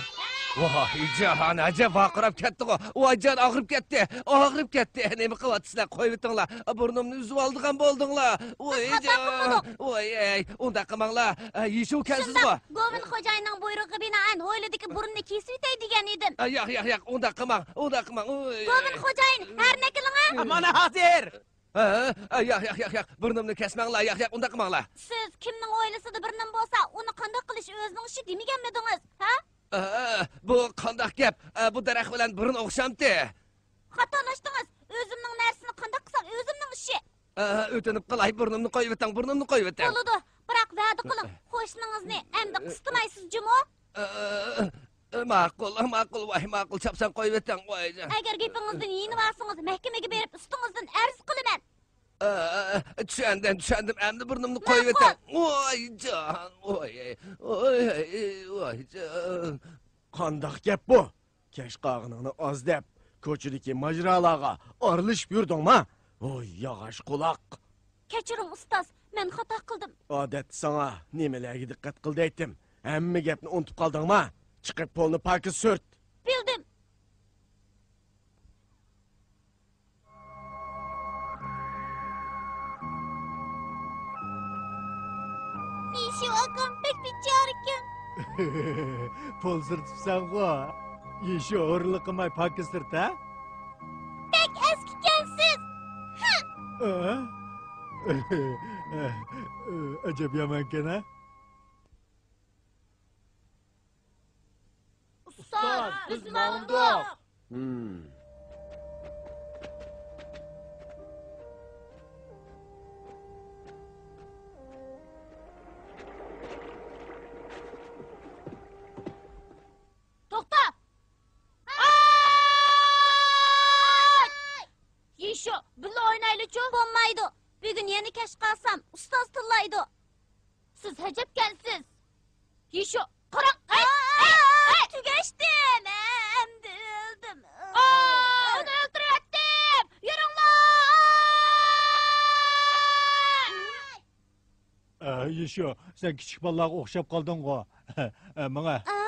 ۋاي جاھان، ئەجەب ۋارقىراپ كەتتىغۇ. ۋاي جان، ئاغرىپ كەتتى، ئاغرىپ كەتتى. نېمە قىلىۋاتىسىلەر؟ قويۇۋېتىڭلار، بۇرنۇمنى ئۈزۈۋالىدىغان بولدۇڭلار. ۋاي جان، خاتا قىلمىدۇق. ۋاي ئەي، ئۇنداق قىلماڭلار. ئە، يېشۇ كەلسىزغۇ؟ شۇنداق، گوۋۇن خوجايىننىڭ بۇيرۇقىغا بىنائەن ھويلىدىكى بۇرنىنى كېسىۋېتەي دېگەن ئىدىم. ئە، ياق، ياق، ياق، ئۇنداق قىلماڭ، ئۇنداق قىلماڭ. ۋاي. گوۋۇن خوجايىن، ھەرنە كېلىڭە. مانا ھازىر. ھە؟ ئە، ياق، ياق، ياق، ياق، بۇرنۇمنى كەسمەڭلار، ياق، ياق، ئۇنداق قىلماڭلار. سىز كىمنىڭ ھويلىسىدا بۇرنۇم بولسا، ئۇنى قانداق قىلىش ئۆزىنىڭ ئىشى دېمىگەنمىدىڭىز، ھە؟ ئە، بۇ قانداق گەپ؟ ئە، بۇ دەرەخ بىلەن بۇرۇن ئوخشامتى؟ خاتالاشتىڭىز. ئۆزۈمنىڭ نەرسىنى قانداق قىلسام، ئۆزۈمنىڭ ئىشى. ئە، ئۆتۈنۈپ قالاي، بۇرنۇمنى قويۇۋېتىڭ، بۇرنۇمنى قويۇۋېتىڭ. بولىدۇ، بىراق ۋەدە قىلىڭ، قوشنىڭىزنى ئەمدى قىستىمايسىز جۇمۇ. ئە، ئە، ماقۇل، ماقۇل، ۋاي، ماقۇل، چاپسان قويۇۋېتىڭ، ۋاي. ئەگەر گېپىڭىزدىن يېنىۋالسىڭىز، مەھكىمىگە بېرىپ ئۈستىڭىزدىن ئەرز قىلىمەن. ئە، ئە، چۈشەندىم، چۈشەندىم. ئەمدى بۇرنۇمنى قويۇۋېتىڭ. ماقۇل. ۋاي جان، ۋاي، ۋاي، ۋاي جان. قانداق گەپ بۇ؟ كەچ قالغىنىڭنى ئاز دەپ، كوچىدىكى ماجىرالارغا ئارىلىشىپ يۈردۈڭما؟ ۋوي، ياغاچ قۇلاق! كەچۈرۈڭ، ئۇستاز، مەن خاتا قىلدىم. ئادەتتە ساڭا نېمىلەرگە دىققەت قىل دەيتتىم؟ ھەممە گەپنى ئۇنتۇپ قالدىڭما؟ چىقىپ پولنى پاكىز سۈرت! بىلدىم. يېشۇ ئاكام بەك بىچارىكەن. پول سۈرتۈپسەنغۇ. يېشۇ، ھۇرۇنلۇق قىلماي پاكىز سۈرت، ھە؟ بەك ئەسكىكەنسىز. ھە؟ ئە؟ ئەجەب يامانكەن، ھە؟ ئۇستاز، بىز ماڭدۇق. ھىم. توختا! ئاي! يېشۇ، بىللە ئوينايلىچۇ. بولمايدۇ. بۈگۈن يەنە كەچ قالسام، ئۇستاز تىللايدۇ. سىز ئەجەبكەنسىز. يېشۇ، قاراڭ! ئەي! ئەي! ئەي! تۈگەشتىم! ئەمدى ئۆلدۈم! ئا، ئۇنى ئۆلتۈرۈۋەتتىم! يۈرۈڭلار! ئە، يېشۇ، سەن كىچىك بالىلارغا ئوخشاپ قالدىڭغۇ. ئە، ماڭە. ئا؟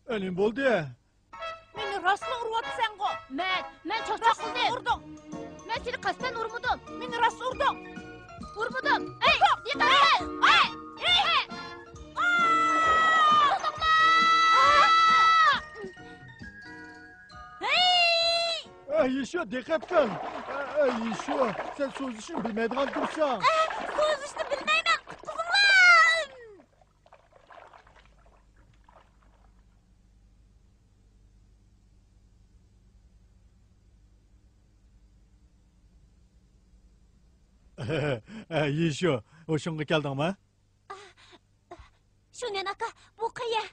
ئە، نېمە بولدى؟ مېنى راستلا ئۇرۇۋاتىسەنغۇ؟ مەن، مەن چاقچاق قىلدىم. ئۇردۇڭ. مەن سېنى قەستەن ئۇرمىدىم. مېنى راست ئۇردۇڭ. ئۇرمىدىم. ئەي، يېقىن! ئەي! ئەي! ئەي! ئەي، يېشۇ، دىققەت قىل! ئەي، يېشۇ، سەن سۇ ئۈزۈشنى بىلمەيدىغان تۇرساڭ. ئە، سۇ ئۈزۈشنى بىلمەيمەن، قۇتقۇزۇڭلار! ئە، يېشۇ، ھوشۇڭغا كەلدىڭمۇ؟ شۇنيەن ئاكا، بۇ قەيە؟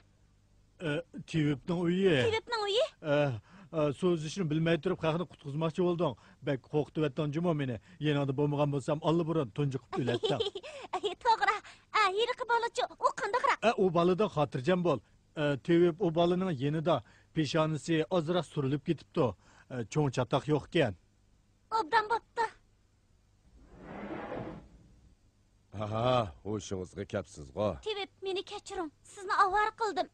ئە، تېۋىپنىڭ ئۆيى. تېۋىپنىڭ ئۆيى؟ ئە، ئە، سۇ ئۈزۈشنى بىلمەي تۇرۇپ خەقنى قۇتقۇزماقچى بولدۇڭ. بەك قورقۇتۇۋەتتىڭ جۇمۇ مېنى. يېنىڭدا بولمىغان بولسام، ئاللىبۇرۇن تۇنجۇقۇپ ئۆلەتتىڭ. ئى، توغرا. ئە، ھېلىقى بالىچۇ، ئۇ قانداقراق؟ ئە، ئۇ بالىدىن خاتىرجەم بول. ئە، تېۋىپ ئۇ بالىنىڭ يېنىدا، پېشانىسى ئازراق سۈرۈلۈپ كېتىپتۇ. ئە، چوڭ چاتاق يوقكەن. ئوبدان بوپتۇ. ھا، ھوشىڭىزغا كەپسىزغۇ. تېۋىپ، مېنى كەچۈرۈڭ، سىزنى ئاۋارە قىلدىم.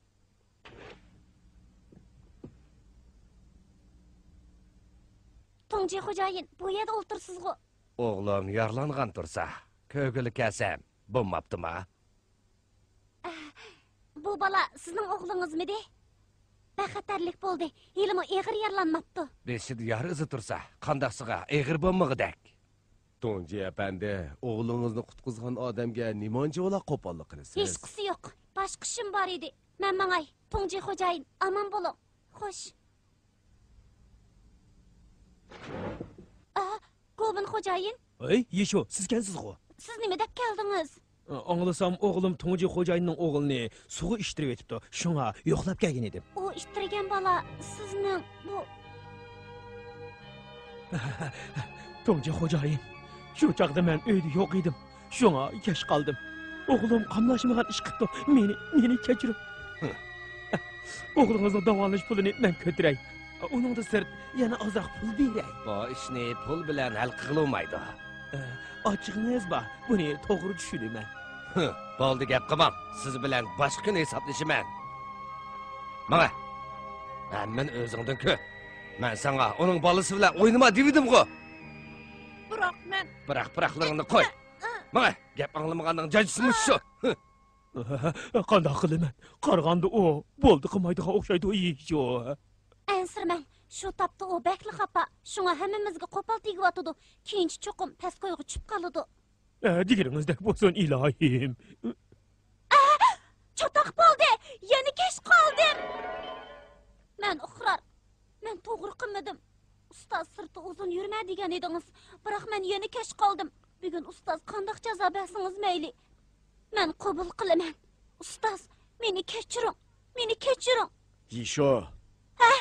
توڭجى خوجايىن، بۇ يەردە ئولتۇرىسىزغۇ؟ ئوغلۇم يارىلانغان تۇرسا، كۆرگىلى كەلسەم، بولماپتىما؟ بۇ بالا سىزنىڭ ئوغلىڭىزمىدى؟ بەخەتەرلىك بولدى، ھېلىمۇ ئېغىر يارىلانماپتۇ. بېشىدا يارا ئىزى تۇرسا، قانداقسىغا ئېغىر بولمىغۇدەك. توڭجى ئەپەندى، ئوغلىڭىزنى قۇتقۇزغان ئادەمگە نېمانچىۋالا قوپاللىق قىلىسىز؟ ھېچقىسى يوق. باشقا ئىشىم بار ئىدى. مەن ماڭاي. توڭجى خوجايىن، ئامان بولۇڭ. خوش. ئا، گوۋۇن خوجايىن. ھەي، يېشۇ، سىزكەنسىزغۇ؟ سىز نېمە دەپ كەلدىڭىز؟ ئاڭلىسام، ئوغلۇم توڭجى خوجايىننىڭ ئوغلىنى سۇغا ئىتتىرىۋېتىپتۇ. شۇڭا يوقلاپ كەلگەن ئىدىم. ئۇ ئىتتىرگەن بالا سىزنىڭ بۇ. توڭجى خوجايىن، شۇ چاغدا مەن ئۆيدە يوق ئىدىم. شۇڭا كەچ قالدىم. ئوغلۇم قاملاشمىغان ئىش قىپتۇ. مېنى، مېنى كەچۈرۈڭ. ھە. ئوغلىڭىزنىڭ داۋالاش پۇلىنى مەن كۆتۈرەي. ئۇنىڭدىن سىرت يەنە ئازراق پۇل بېرەي. بۇ ئىشنى پۇل بىلەن ھەل قىلغىلى بولمايدۇ. ئە، ئاچچىقىڭىز بار، بۇنى توغرا چۈشىنىمەن. ھە، بولدى، گەپ قىلماڭ. سىز بىلەن باشقا كۈنى ھېسابلىشىمەن. ماڭە. ھەممىنى ئۆزۈڭدىن كۆر. مەن ساڭا ئۇنىڭ بالىسى بىلەن ئوينىما دېۋىدىمغۇ؟ بىراق مەن. بىراق، بىراقلىرىڭنى قوي. ماڭە، گەپ ئاڭلىمىغاننىڭ جاجىسىمۇ شۇ. قانداق قىلىمەن؟ قارىغاندا ئۇ بولدى قىلمايدىغان ئوخشايدۇ، يىشۇ. ئەنسىرىمەڭ، شۇ تاپتا ئۇ بەكلا خاپا، شۇڭا ھەممىمىزگە قوپال تېگىۋاتىدۇ. كېيىنچە چوقۇم پەس كويغا چۈشۈپ قالىدۇ. ئە، دېگىنىڭىزدەك بولسۇن، ئىلاھىم. ئە، چاتاق بولدى، يەنە كەچ قالدىم. مەن ئىقرار، مەن توغرا قىلمىدىم. ئۇستاز سىرتتا ئۇزۇن يۈرمە دېگەن ئىدىڭىز، بىراق مەن يەنە كەچ قالدىم. بۈگۈن ئۇستاز قانداق جازا بەرسىڭىز مەيلى. مەن قوبۇل قىلىمەن. ئۇستاز، مېنى كەچۈرۈڭ، مېنى كەچۈرۈڭ. يىشۇ. ھە؟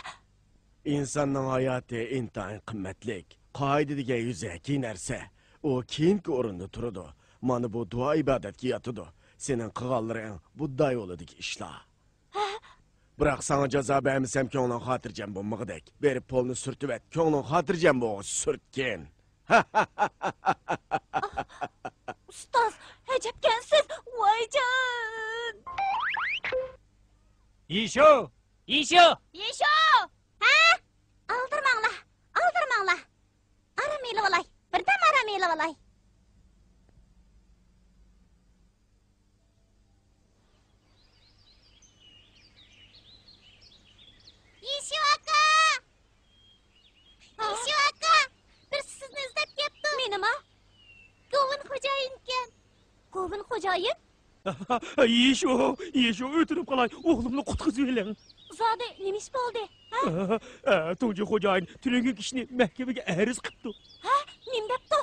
ئىنساننىڭ ھاياتى ئىنتايىن قىممەتلىك. قائىدە دېگەن يۈزەكى نەرسە. ئۇ كېيىنكى ئورۇندا تۇرىدۇ. مانا بۇ دۇئا-ئىبادەتكە ياتىدۇ. سېنىڭ قىلغانلىرىڭ بۇددا يولىدىكى ئىشلار. ھە؟ بىراق ساڭا جازا بەرمىسەم كۆڭلۈڭ خاتىرجەم بولمىغۇدەك. بېرىپ پولنى سۈرتۈۋەت، كۆڭلۈڭ خاتىرجەم بولغۇچە سۈرتكىن. ئۇستاز، ئەجەبكەنسىز، ۋايجان! يىشۇ! يىشۇ! يىشۇ! ھە؟ ئالدىرىماڭلار، ئالدىرىماڭلار. ئارام ئېلىۋالاي، بىردەم ئارام ئېلىۋالاي. يىشۇ ئاكا! ھا؟ يىشۇ ئاكا! بىرسى سىزنى ئىزدەپ كەپتۇ. مېنىما؟ گوۋۇن خوجايىنكەن. گوۋۇن خوجايىن؟ يىشۇ، يىشۇ، ئۆتۈنۈپ قالاي، ئوغلۇمنى قۇتقۇزۇۋېلىڭ. زادى نېمە ئىش بولدى؟ ھە؟ ئە، تۇڭجى خوجايىن تۈنۈگۈنكى ئىشنى مەھكىمىگە ئەرز قىپتۇ. ھە؟ نېمە دەپتۇ؟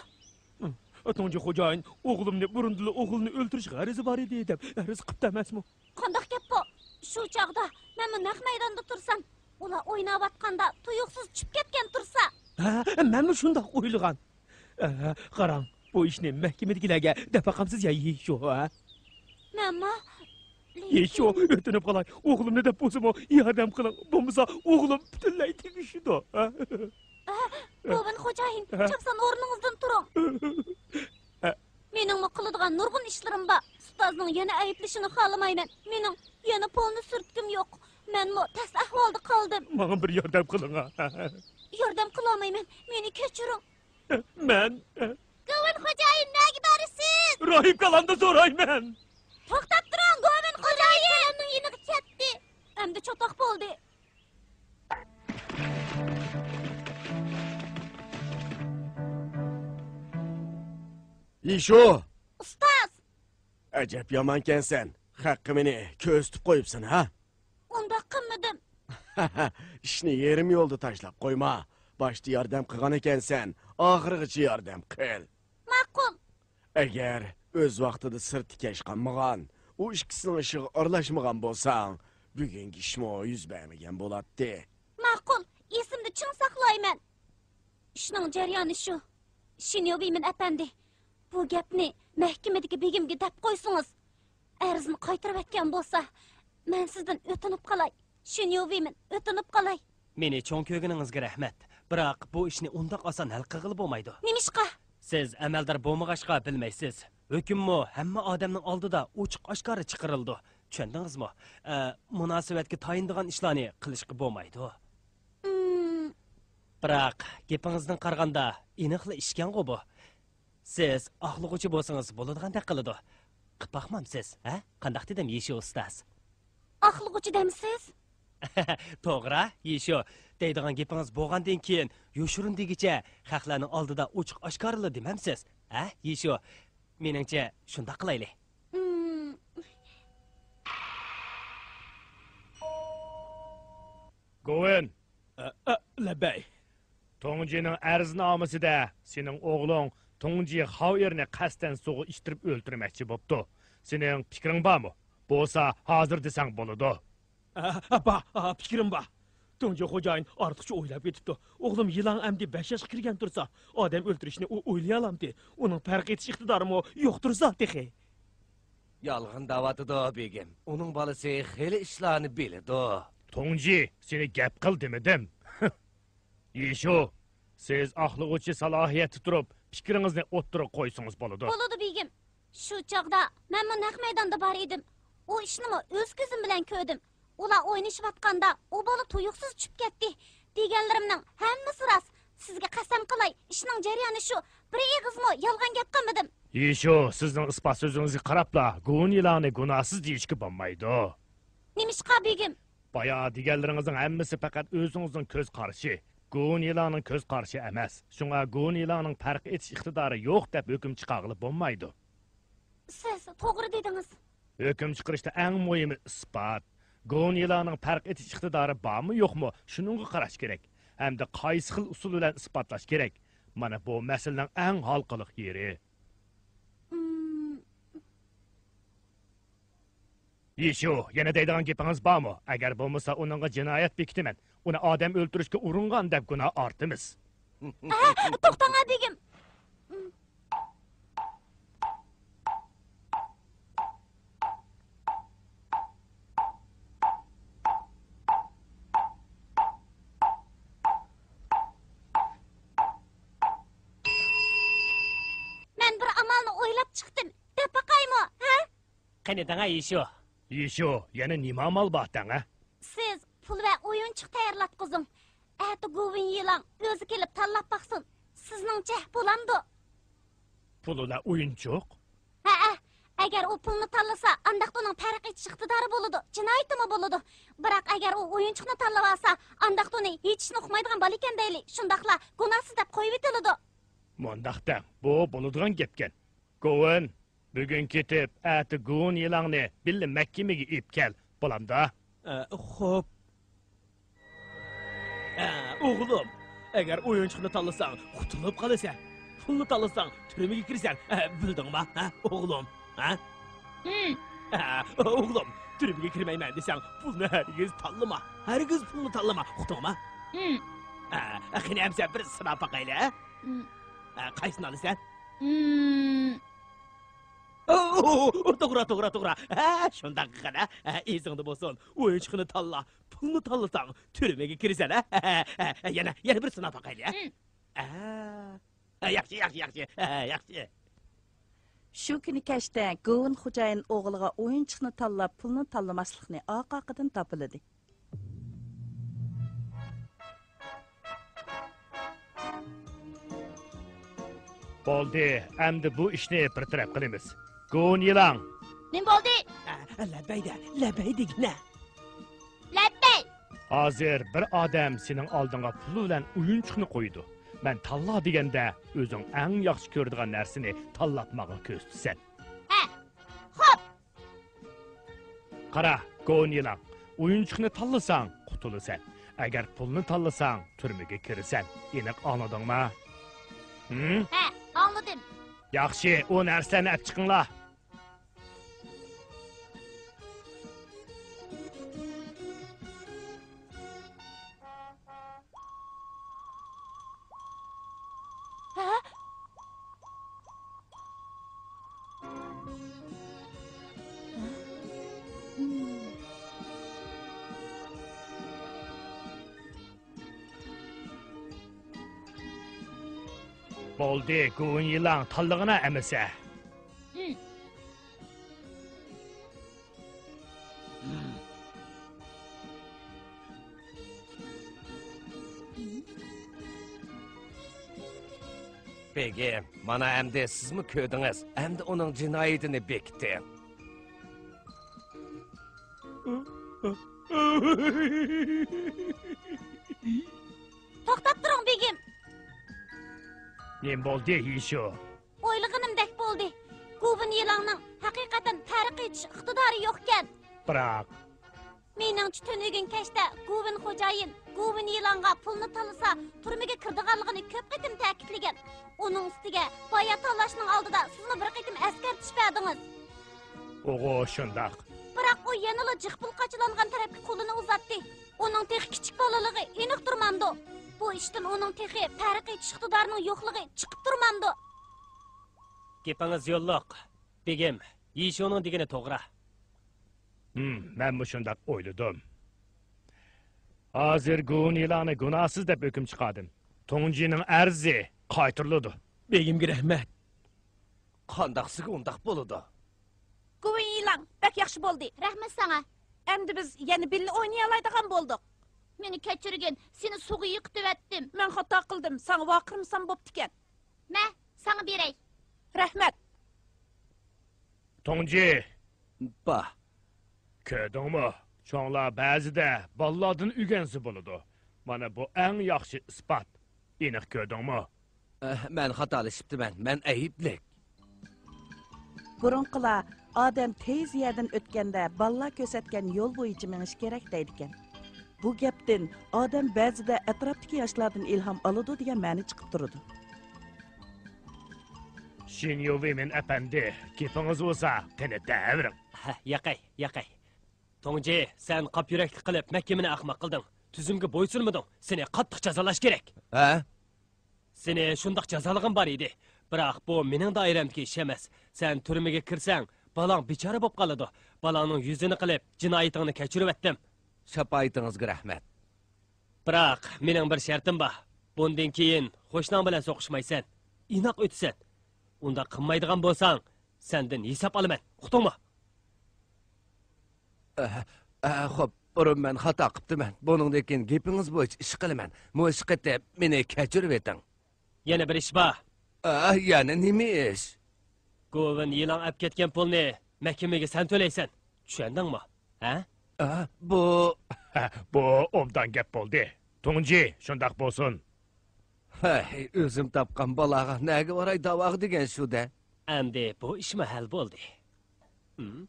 تۇڭجى خوجايىن ئوغلۇمنى بۇرۇندىلا ئوغلىنى ئۆلتۈرۈش غەرىزى بار ئىدى دەپ ئەرز قىپتۇ ئەمەسمۇ؟ قانداق گەپ بۇ؟ شۇ چاغدا مەنمۇ نەق مەيداندا تۇرسام، ئۇلار ئويناۋاتقاندا تۇيۇقسىز چۈشۈپ كەتكەن تۇرسا. ھە، مەنمۇ شۇنداق ئويلىغان. ئە، قاراڭ، بۇ ئىشنى مەھكىمىدىكىلەرگە دەپ باقامسىز يا يىشۇ، ھە؟ مەنمۇ. يىشۇ، ئۆتۈنۈپ قالاي، ئوغلۇمنى دەپ بولسىمۇ ياردەم قىلىڭ، بولمىسا ئوغلۇم پۈتۈنلەي تۈگىشىدۇ، ھە؟ ئە، گوۋۇن خوجايىن، ھە؟ چاپسان ئورنىڭىزدىن تۇرۇڭ. ھە؟ مېنىڭمۇ قىلىدىغان نۇرغۇن ئىشلىرىم بار. ئۇستازنىڭ يەنە ئەيىبلىشىنى خالىمايمەن. مېنىڭ يەنە پولنى سۈرتكۈم يوق. مەنمۇ تەس ئەھۋالدا قالدىم. ماڭا بىر ياردەم قىلىڭ. ياردەم قىلالمايمەن. مېنى كەچۈرۈڭ. مەن. گوۋۇن خوجايىن، نەگە بارىسىز؟ راھىب كالامدا سورايمەن. توختاپ تۇرۇڭ، گوۋۇن خوجايىن. كالامنىڭ يېنىغا كەتتى. ئەمدى چاتاق بولدى. يىشۇ! ئۇستاز! ئەجەب يامانكەنسەن. خەققە مېنى كۆرسىتىپ قويۇپسەن، ھە؟ ئۇنداق قىلمىدىم. ئىشنى يېرىم يولدا تاشلاپ قويما. باشتا ياردەم قىلغان ئىكەنسەن، ئاخىرغىچە ياردەم قىل. ماقۇل. ئەگەر ئۆز ۋاقتىدا سىرتتا كەچ قالمىغان، ئۇ ئىككىسىنىڭ ئىشىغا ئارىلاشمىغان بولساڭ، بۈگۈنكى ئىشمۇ يۈز بەرمىگەن بولاتتى. ماقۇل، ئېسىمدە چىڭ ساقلايمەن. ئىشنىڭ جەريانى شۇ. شىنيۇ ۋېيمىن ئەپەندى، بۇ گەپنى مەھكىمىدىكى بېگىمگە دەپ قويسىڭىز، ئەرزنى قايتۇرۇۋەتكەن بولسا، مەن سىزدىن ئۆتۈنۈپ قالاي. شىنيۇ ۋېيمىن، ئۆتۈنۈپ قالاي. مېنى چوڭ كۆرگىنىڭىزگە رەھمەت. بىراق بۇ ئىشنى ئۇنداق ئاسان ھەل قىلغىلى بولمايدۇ. نېمىشقا؟ سىز ئەمەلدار بولمىغاچقا بىلمەيسىز. ھۆكۈممۇ ھەممە ئادەمنىڭ ئالدىدا ئوچۇق ئاشكارا چىقىرىلىدۇ. چۈشەندىڭىزمۇ؟ ئە، مۇناسىۋەتكە تايىنىدىغان ئىشلارنى قىلىشقا بولمايدۇ. ئىم. بىراق، گېپىڭىزدىن قارىغاندا، ئېنىقلا ئىشكەنغۇ بۇ. سىز ئاقلىغۇچى بولسىڭىز بولىدىغاندەك قىلىدۇ. قىپ باقمامسىز، ھە؟ قانداق دېدىم، يىشى ئۇستاز؟ ئاقلىغۇچى دەمسىز؟ توغرا، يىشۇ. دەيدىغان گېپىڭىز بولغاندىن كېيىن، يوشۇرۇن دېگۈچە خەقلەرنىڭ ئالدىدا ئوچۇق ئاشكارىلا دېمەمسىز، ھە، يىشۇ؟ مېنىڭچە، شۇنداق قىلايلى. مم. گوۋېن! ئە، ئە، لەببەي. توڭجىنىڭ ئەرزنامىسىدە سېنىڭ ئوغلۇڭ توڭجى خاۋئېرنى قەستەن سۇغا ئىتتىرىپ ئۆلتۈرمەكچى بوپتۇ. سېنىڭ پىكرىڭ بارمۇ؟ بولسا ھازىر دېسەڭ بولىدۇ. ئە، ئە، بار، ئە، پىكرىم بار. توڭجى خوجايىن ئارتۇقچە ئويلاپ كېتىپتۇ. ئوغلۇم يىلاڭ ئەمدى بەش ياشقا كىرگەن تۇرسا، ئادەم ئۆلتۈرۈشنى ئۇ ئويلىيالامتى. ئۇنىڭ پەرق ئېتىش ئىقتىدارىمۇ يوق تۇرسا تېخى. يالغان دەۋاتىدۇ، بېگىم. ئۇنىڭ بالىسى خېلى ئىشلارنى بىلىدۇ. توڭجى، سېنى گەپ قىل دېمىدىم. يىشۇ، سىز ئاقلىغۇچى سالاھىيەتتە تۇرۇپ، پىكرىڭىزنى ئوتتۇرىغا قويسىڭىز بولىدۇ. بولىدۇ، بېگىم. شۇ چاغدا مەنمۇ نەق مەيداندا بار ئىدىم. ئۇ ئىشنىمۇ ئۆز كۆزۈم بىلەن كۆردۈم. ئۇلار ئوينىشىۋاتقاندا ئۇ بالا تۇيۇقسىز چۈشۈپ كەتتى. دېگەنلىرىمنىڭ ھەممىسى راست. سىزگە قەسەم قىلاي، ئىشنىڭ جەريانى شۇ. بىر ئېغىزمۇ يالغان گەپ قىلمىدىم. يىشۇ، سىزنىڭ ئىسپات سۆزىڭىزگە قاراپلا گۇۋۇن يىلاننى گۇناھسىز دېيىشكە بولمايدۇ. نېمىشقا، بېگىم؟ بايا دېگەنلىرىڭىزنىڭ ھەممىسى پەقەت ئۆزىڭىزنىڭ كۆز قارىشى. گۇۋۇن يىلاننىڭ كۆز قارىشى ئەمەس. شۇڭا گۇۋۇن يىلاننىڭ پەرق ئېتىش ئىقتىدارى يوق دەپ ھۆكۈم چىقارغىلى بولمايدۇ. سىز توغرا دېدىڭىز. ھۆكۈم چىقىرىشتا ئەڭ مۇھىمى ئىسپات. گۇۋۇن يىلاننىڭ پەرق ئېتىش ئىقتىدارى بارمۇ يوقمۇ، شۇنىڭغا قاراش كېرەك. ھەمدە قايسى خىل ئۇسۇل بىلەن ئىسپاتلاش كېرەك؟ مانا بۇ مەسىلىنىڭ ئەڭ ھالقىلىق يېرى. ئىم. يىشۇ، يەنە دەيدىغان گېپىڭىز بارمۇ؟ ئەگەر بولمىسا، ئۇنىڭغا جىنايەت بېكىتىمەن. ئۇنى ئادەم ئۆلتۈرۈشكە ئۇرۇنغان دەپ گۇناھ ئارتىمىز. ئەھە، توختاڭ، بېگىم. مەن بىر ئامالنى ئويلاپ چىقتىم. دەپ باقايمۇ، ھە؟ قېنى دەڭە، يىشۇ. يىشۇ، يەنە نېمە ئامال بار دەڭە؟ سىز پۇل ۋە ئويۇنچۇق تەييارلاتقۇزۇڭ. ئەتە گۇۋېن يىلان ئۆزى كېلىپ تاللاپ باقسۇن. سىزنىڭچە بولامدۇ؟ پۇل ۋە ئويۇنچۇق؟ ھەئە، ئەگەر ئۇ پۇلنى تاللىسا، ئانداقتا ئۇنىڭ پەرق ئېتىش ئىقتىدارى بولىدۇ، جىنايىتىمۇ بولىدۇ. بىراق ئەگەر ئۇ ئويۇنچۇقنى تاللىۋالسا، ئانداقتا ئۇنى ھېچ ئىشنى ئۇقمايدىغان بالا ئىكەن دەيلى، شۇنداقلا گۇناھسىز دەپ قويۇۋېتىلىدۇ. مۇنداق دەڭ، بۇ بولىدىغان گەپكەن. گوۋېن، بۈگۈن كېتىپ، ئەتە گۇۋېن يىلاڭنى بىللە مەھكىمىگە ئېلىپ كەل، بولامدا؟ ئە، خوپ. ئە، ئوغلۇم، ئەگەر ئويۇنچۇقنى تاللىساڭ، قۇتۇلۇپ قالىسەن. پۇلنى تاللىساڭ، تۈرمىگە كىرىسەن. ئە، بىلدىڭما، ھە، ئوغلۇم؟ ھە؟ ھىم. ئە، ئوغلۇم، تۈرمىگە كىرمەيمەن دېسەڭ، پۇلنى ھەرگىز تاللىما. ھەرگىز پۇلنى تاللىما، ئۇقتۇڭما؟ ھىم. ئە، قېنى ئەمسە بىر سىناپ باقايلى، ھە؟ ھىم. ئە، قايسىنى ئالىسەن؟ ھىم. ئو، توغرا، توغرا، توغرا. ھە، شۇنداق قىلغىن، ھە. ھە، ئېسىڭدە بولسۇن. ئويۇنچۇقنى تاللا. پۇلنى تاللىساڭ، تۈرمىگە كىرىسەن، ھە. ھە، ھە، ھە، يەنە، يەنە بىر سىناپ باقايلى، ھە. ھىم. ھە، ھە، ياخشى، ياخشى، ياخشى. ھە، ياخشى. شۇ كۈنى كەچتە گوۋېن خوجايىن ئوغلىغا ئويۇنچۇقنى تاللاپ، پۇلنى تاللىماسلىقنى ئارقا-ئارقىدىن تاپىلىدى. بولدى، ئەمدى بۇ ئىشنى بىر تەرەپ قىلىمىز. گوۋېن يىلاڭ! نېمە بولدى؟ ئە، لەببەي دە، لەببەي دېگىنە. لەببەي! ھازىر بىر ئادەم سېنىڭ ئالدىڭغا پۇل بىلەن ئويۇنچۇقنى قويىدۇ. مەن تاللا دېگەندە، ئۆزۈڭ ئەڭ ياخشى كۆرىدىغان نەرسىنى تاللاپ ماڭا كۆرسىتىسەن. ھە، خوپ! قارا، گوۋېن يىلاڭ، ئويۇنچۇقنى تاللىساڭ، قۇتۇلىسەن. ئەگەر پۇلنى تاللىساڭ، تۈرمىگە كىرىسەن. ئېنىق ئاڭلىدىڭما؟ ھىم؟ ھە، ئاڭلىدىم. ياخشى، ئۇ نەرسىلەرنى ئەپ چىقىڭلار. ھە؟ بولدى، گوۋېن يىلاڭ، تاللىغىنا ئەمىسە. ھىم. بېگىم، مانا ئەمدى سىزمۇ كۆردىڭىز، ئەمدى ئۇنىڭ جىنايىتىنى بېكىتىڭ. توختاپ تۇرۇڭ، بېگىم! نېمە بولدى، يىشۇ؟ ئويلىغىنىمدەك بولدى. گۇۋېن يىلاڭنىڭ ھەقىقەتەن پەرق ئېتىش ئىقتىدارى يوقكەن. بىراق. مېنىڭچە، تۈنۈگۈن كەچتە گۇۋېن خوجايىن گۇۋېن يىلاڭغا پۇلنى تاللىسا، تۈرمىگە كىرىدىغانلىقىنى كۆپ قېتىم تەكىتلىگەن. ئۇنىڭ ئۈستىگە بايا تاللاشنىڭ ئالدىدا سىزمۇ بىر قېتىم ئەسكەرتىش بەردىڭىز. ئوغۇ، شۇنداق. بىراق ئۇ يەنىلا جىق پۇل قاچىلانغان تەرەپكە قولىنى ئۇزاتتى. ئۇنىڭ تېخى كىچىك بالىلىقى ئېنىق تۇرمامدۇ؟ بۇ ئىشتىن ئۇنىڭ تېخى پەرق ئېتىش ئىقتىدارىنىڭ يوقلۇقى چىقىپ تۇرمامدۇ؟ گېپىڭىز يوللۇق، بېگىم. يىشۇنىڭ دېگىنى توغرا. ھىم، مەنمۇ شۇنداق ئويلىدىم. ھازىر گۇۋېن يىلاڭنى گۇناھسىز دەپ ھۆكۈم چىقاردىم. تۇڭجىنىڭ ئەرزى قايتۇرۇلىدۇ. بېگىمگە رەھمەت. قانداقسىگە ئۇنداق بولىدۇ؟ گۇۋېن يىلاڭ، بەك ياخشى بولدى. رەھمەت ساڭا. ئەمدى بىز يەنە بىللە ئوينىيالايدىغان بولدۇق. مېنى كەچۈرگىن، سېنى سۇغا يىقىتىۋەتتىم. مەن خاتا قىلدىم، ساڭا ۋارقىرىمىسام بوپتىكەن. مە، ساڭا بېرەي. رەھمەت. توڭجى. با. كۆردۈڭمۇ؟ چوڭلار بەزىدە بالىلاردىن ئۆگەنسە بولىدۇ. مانا بۇ ئەڭ ياخشى ئىسپات. ئېنىق كۆردۈڭمۇ؟ ئەھ، مەن خاتالىشىپتىمەن، مەن ئەيىبلىك. بۇرۇنقىلار ئادەم تېيىز يەردىن ئۆتكەندە بالىلار كۆرسەتكەن يول بويىچە مېڭىش كېرەك دەيدىكەن. بۇ گەپتىن ئادەم بەزىدە ئەتراپتىكى ياشلاردىن ئىلھام ئالىدۇ دېگەن مەنە چىقىپ تۇرىدۇ. شىنيۇۋىمىن ئەپەندى، گېپىڭىز بولسا، قېنى دەۋېرىڭ. ھە، ياقەي، ياقەي. توڭجى، سەن قاپ يۈرەكلىك قىلىپ مەھكىمىنى ئەخمەق قىلدىڭ. تۈزۈمگە بويسۇنمىدىڭ. سېنى قاتتىق جازالاش كېرەك. ھە؟ سېنى شۇنداق جازالىغۇم بار ئىدى. بىراق بۇ مېنىڭ دائىرەمدىكى ئىش ئەمەس. سەن تۈرمىگە كىرسەڭ، بالاڭ بىچارە بولۇپ قالىدۇ. بالاڭنىڭ يۈزىنى قىلىپ، جىنايىتىڭنى كەچۈرۈۋەتتىم. شاپائىتىڭىزگە رەھمەت. بىراق مېنىڭ بىر شەرتىم بار. بۇندىن كېيىن قوشناڭ بىلەن سوقۇشمايسەن. ئىناق ئۆتىسەن. ئۇنداق قىلمايدىغان بولساڭ، سەندىن ھېساب ئالىمەن. ئۇقتۇڭمۇ؟ ئە، ئە، خوپ، بۇرۇن مەن خاتا قىپتىمەن. بۇنىڭدىن كېيىن گېپىڭىز بويىچە ئىش قىلىمەن. مۇشۇ قېتىم مېنى كەچۈرۈۋېتىڭ. يەنە بىر ئىش بار. ئە، يەنە نېمە ئىش؟ گوۋېن يىلاڭ ئەپ كەتكەن پۇلنى مەھكىمىگە سەن تۆلەيسەن. چۈشەندىڭمۇ؟ ھە؟ ئە، بۇ، بۇ ئوبدان گەپ بولدى. توڭجى، شۇنداق بولسۇن. ھەي، ئۆزۈم تاپقان بالاغا نەگە باراي داۋاغا دېگەن شۇ-دە. ئەمدى بۇ ئىشمۇ ھەل بولدى. ھىم؟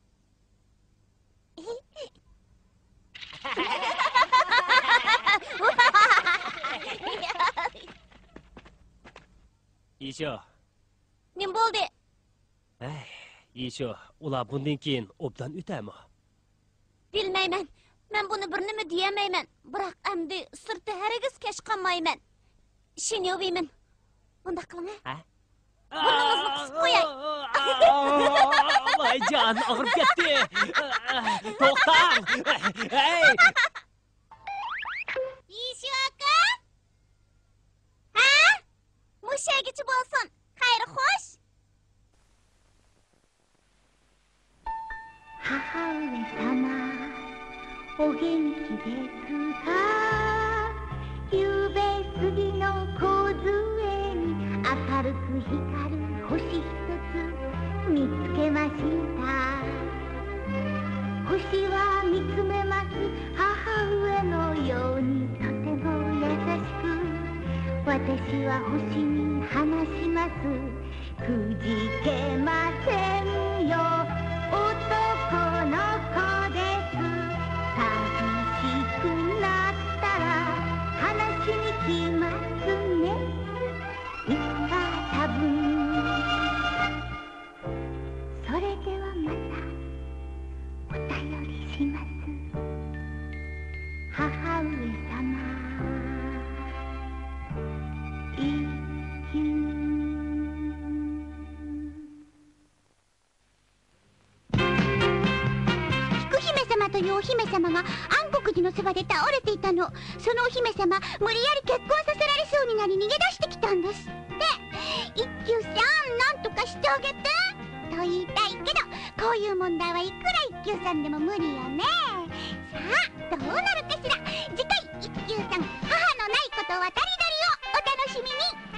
يىشو. نېمە بولدى؟ ھەي، يىشو، ئۇلار بۇندىن كېيىن ئوبدان ئۆتەرمۇ؟ بىلمەيمەن. مەن بۇنى بىر نېمە دېيەلمەيمەن. بىراق ئەمدى سىرتتا ھەرگىز كەچ قالمايمەن. شىنيۇۋىمىن. بۇنداق قىلىڭ، ھە؟ ھە؟ بۇرنىڭىزنى قىسىپ قوياي. ۋاي جان، ئاغرىپ كەتتى. توختاڭ. ھەي! يىشو ئاكا! ھە؟ مۇشۇ يەرگىچە بولسۇن. خەير خوش. 母上様、お元気ですか？ 夕べ過ぎの梢に明るく光る星一つ見つけました。星は見つめます、母上のようにとても優しく。私は星に話します。 くじけませんよ、男の子です。寂しくなったら話しに来ますね、いつか多分。それではまたお便りします、母上様。 菊姫様というお姫様が暗黒寺のそばで倒れていたの。そのお姫様、無理やり結婚させられそうになり逃げ出してきたんですって。一休さん、なんとかしてあげて。と言いたいけど、こういう問題はいくら一休さんでも無理よね。さあ、どうなるかしら。次回、一休さん、母のないことを渡り鳥をお楽しみに。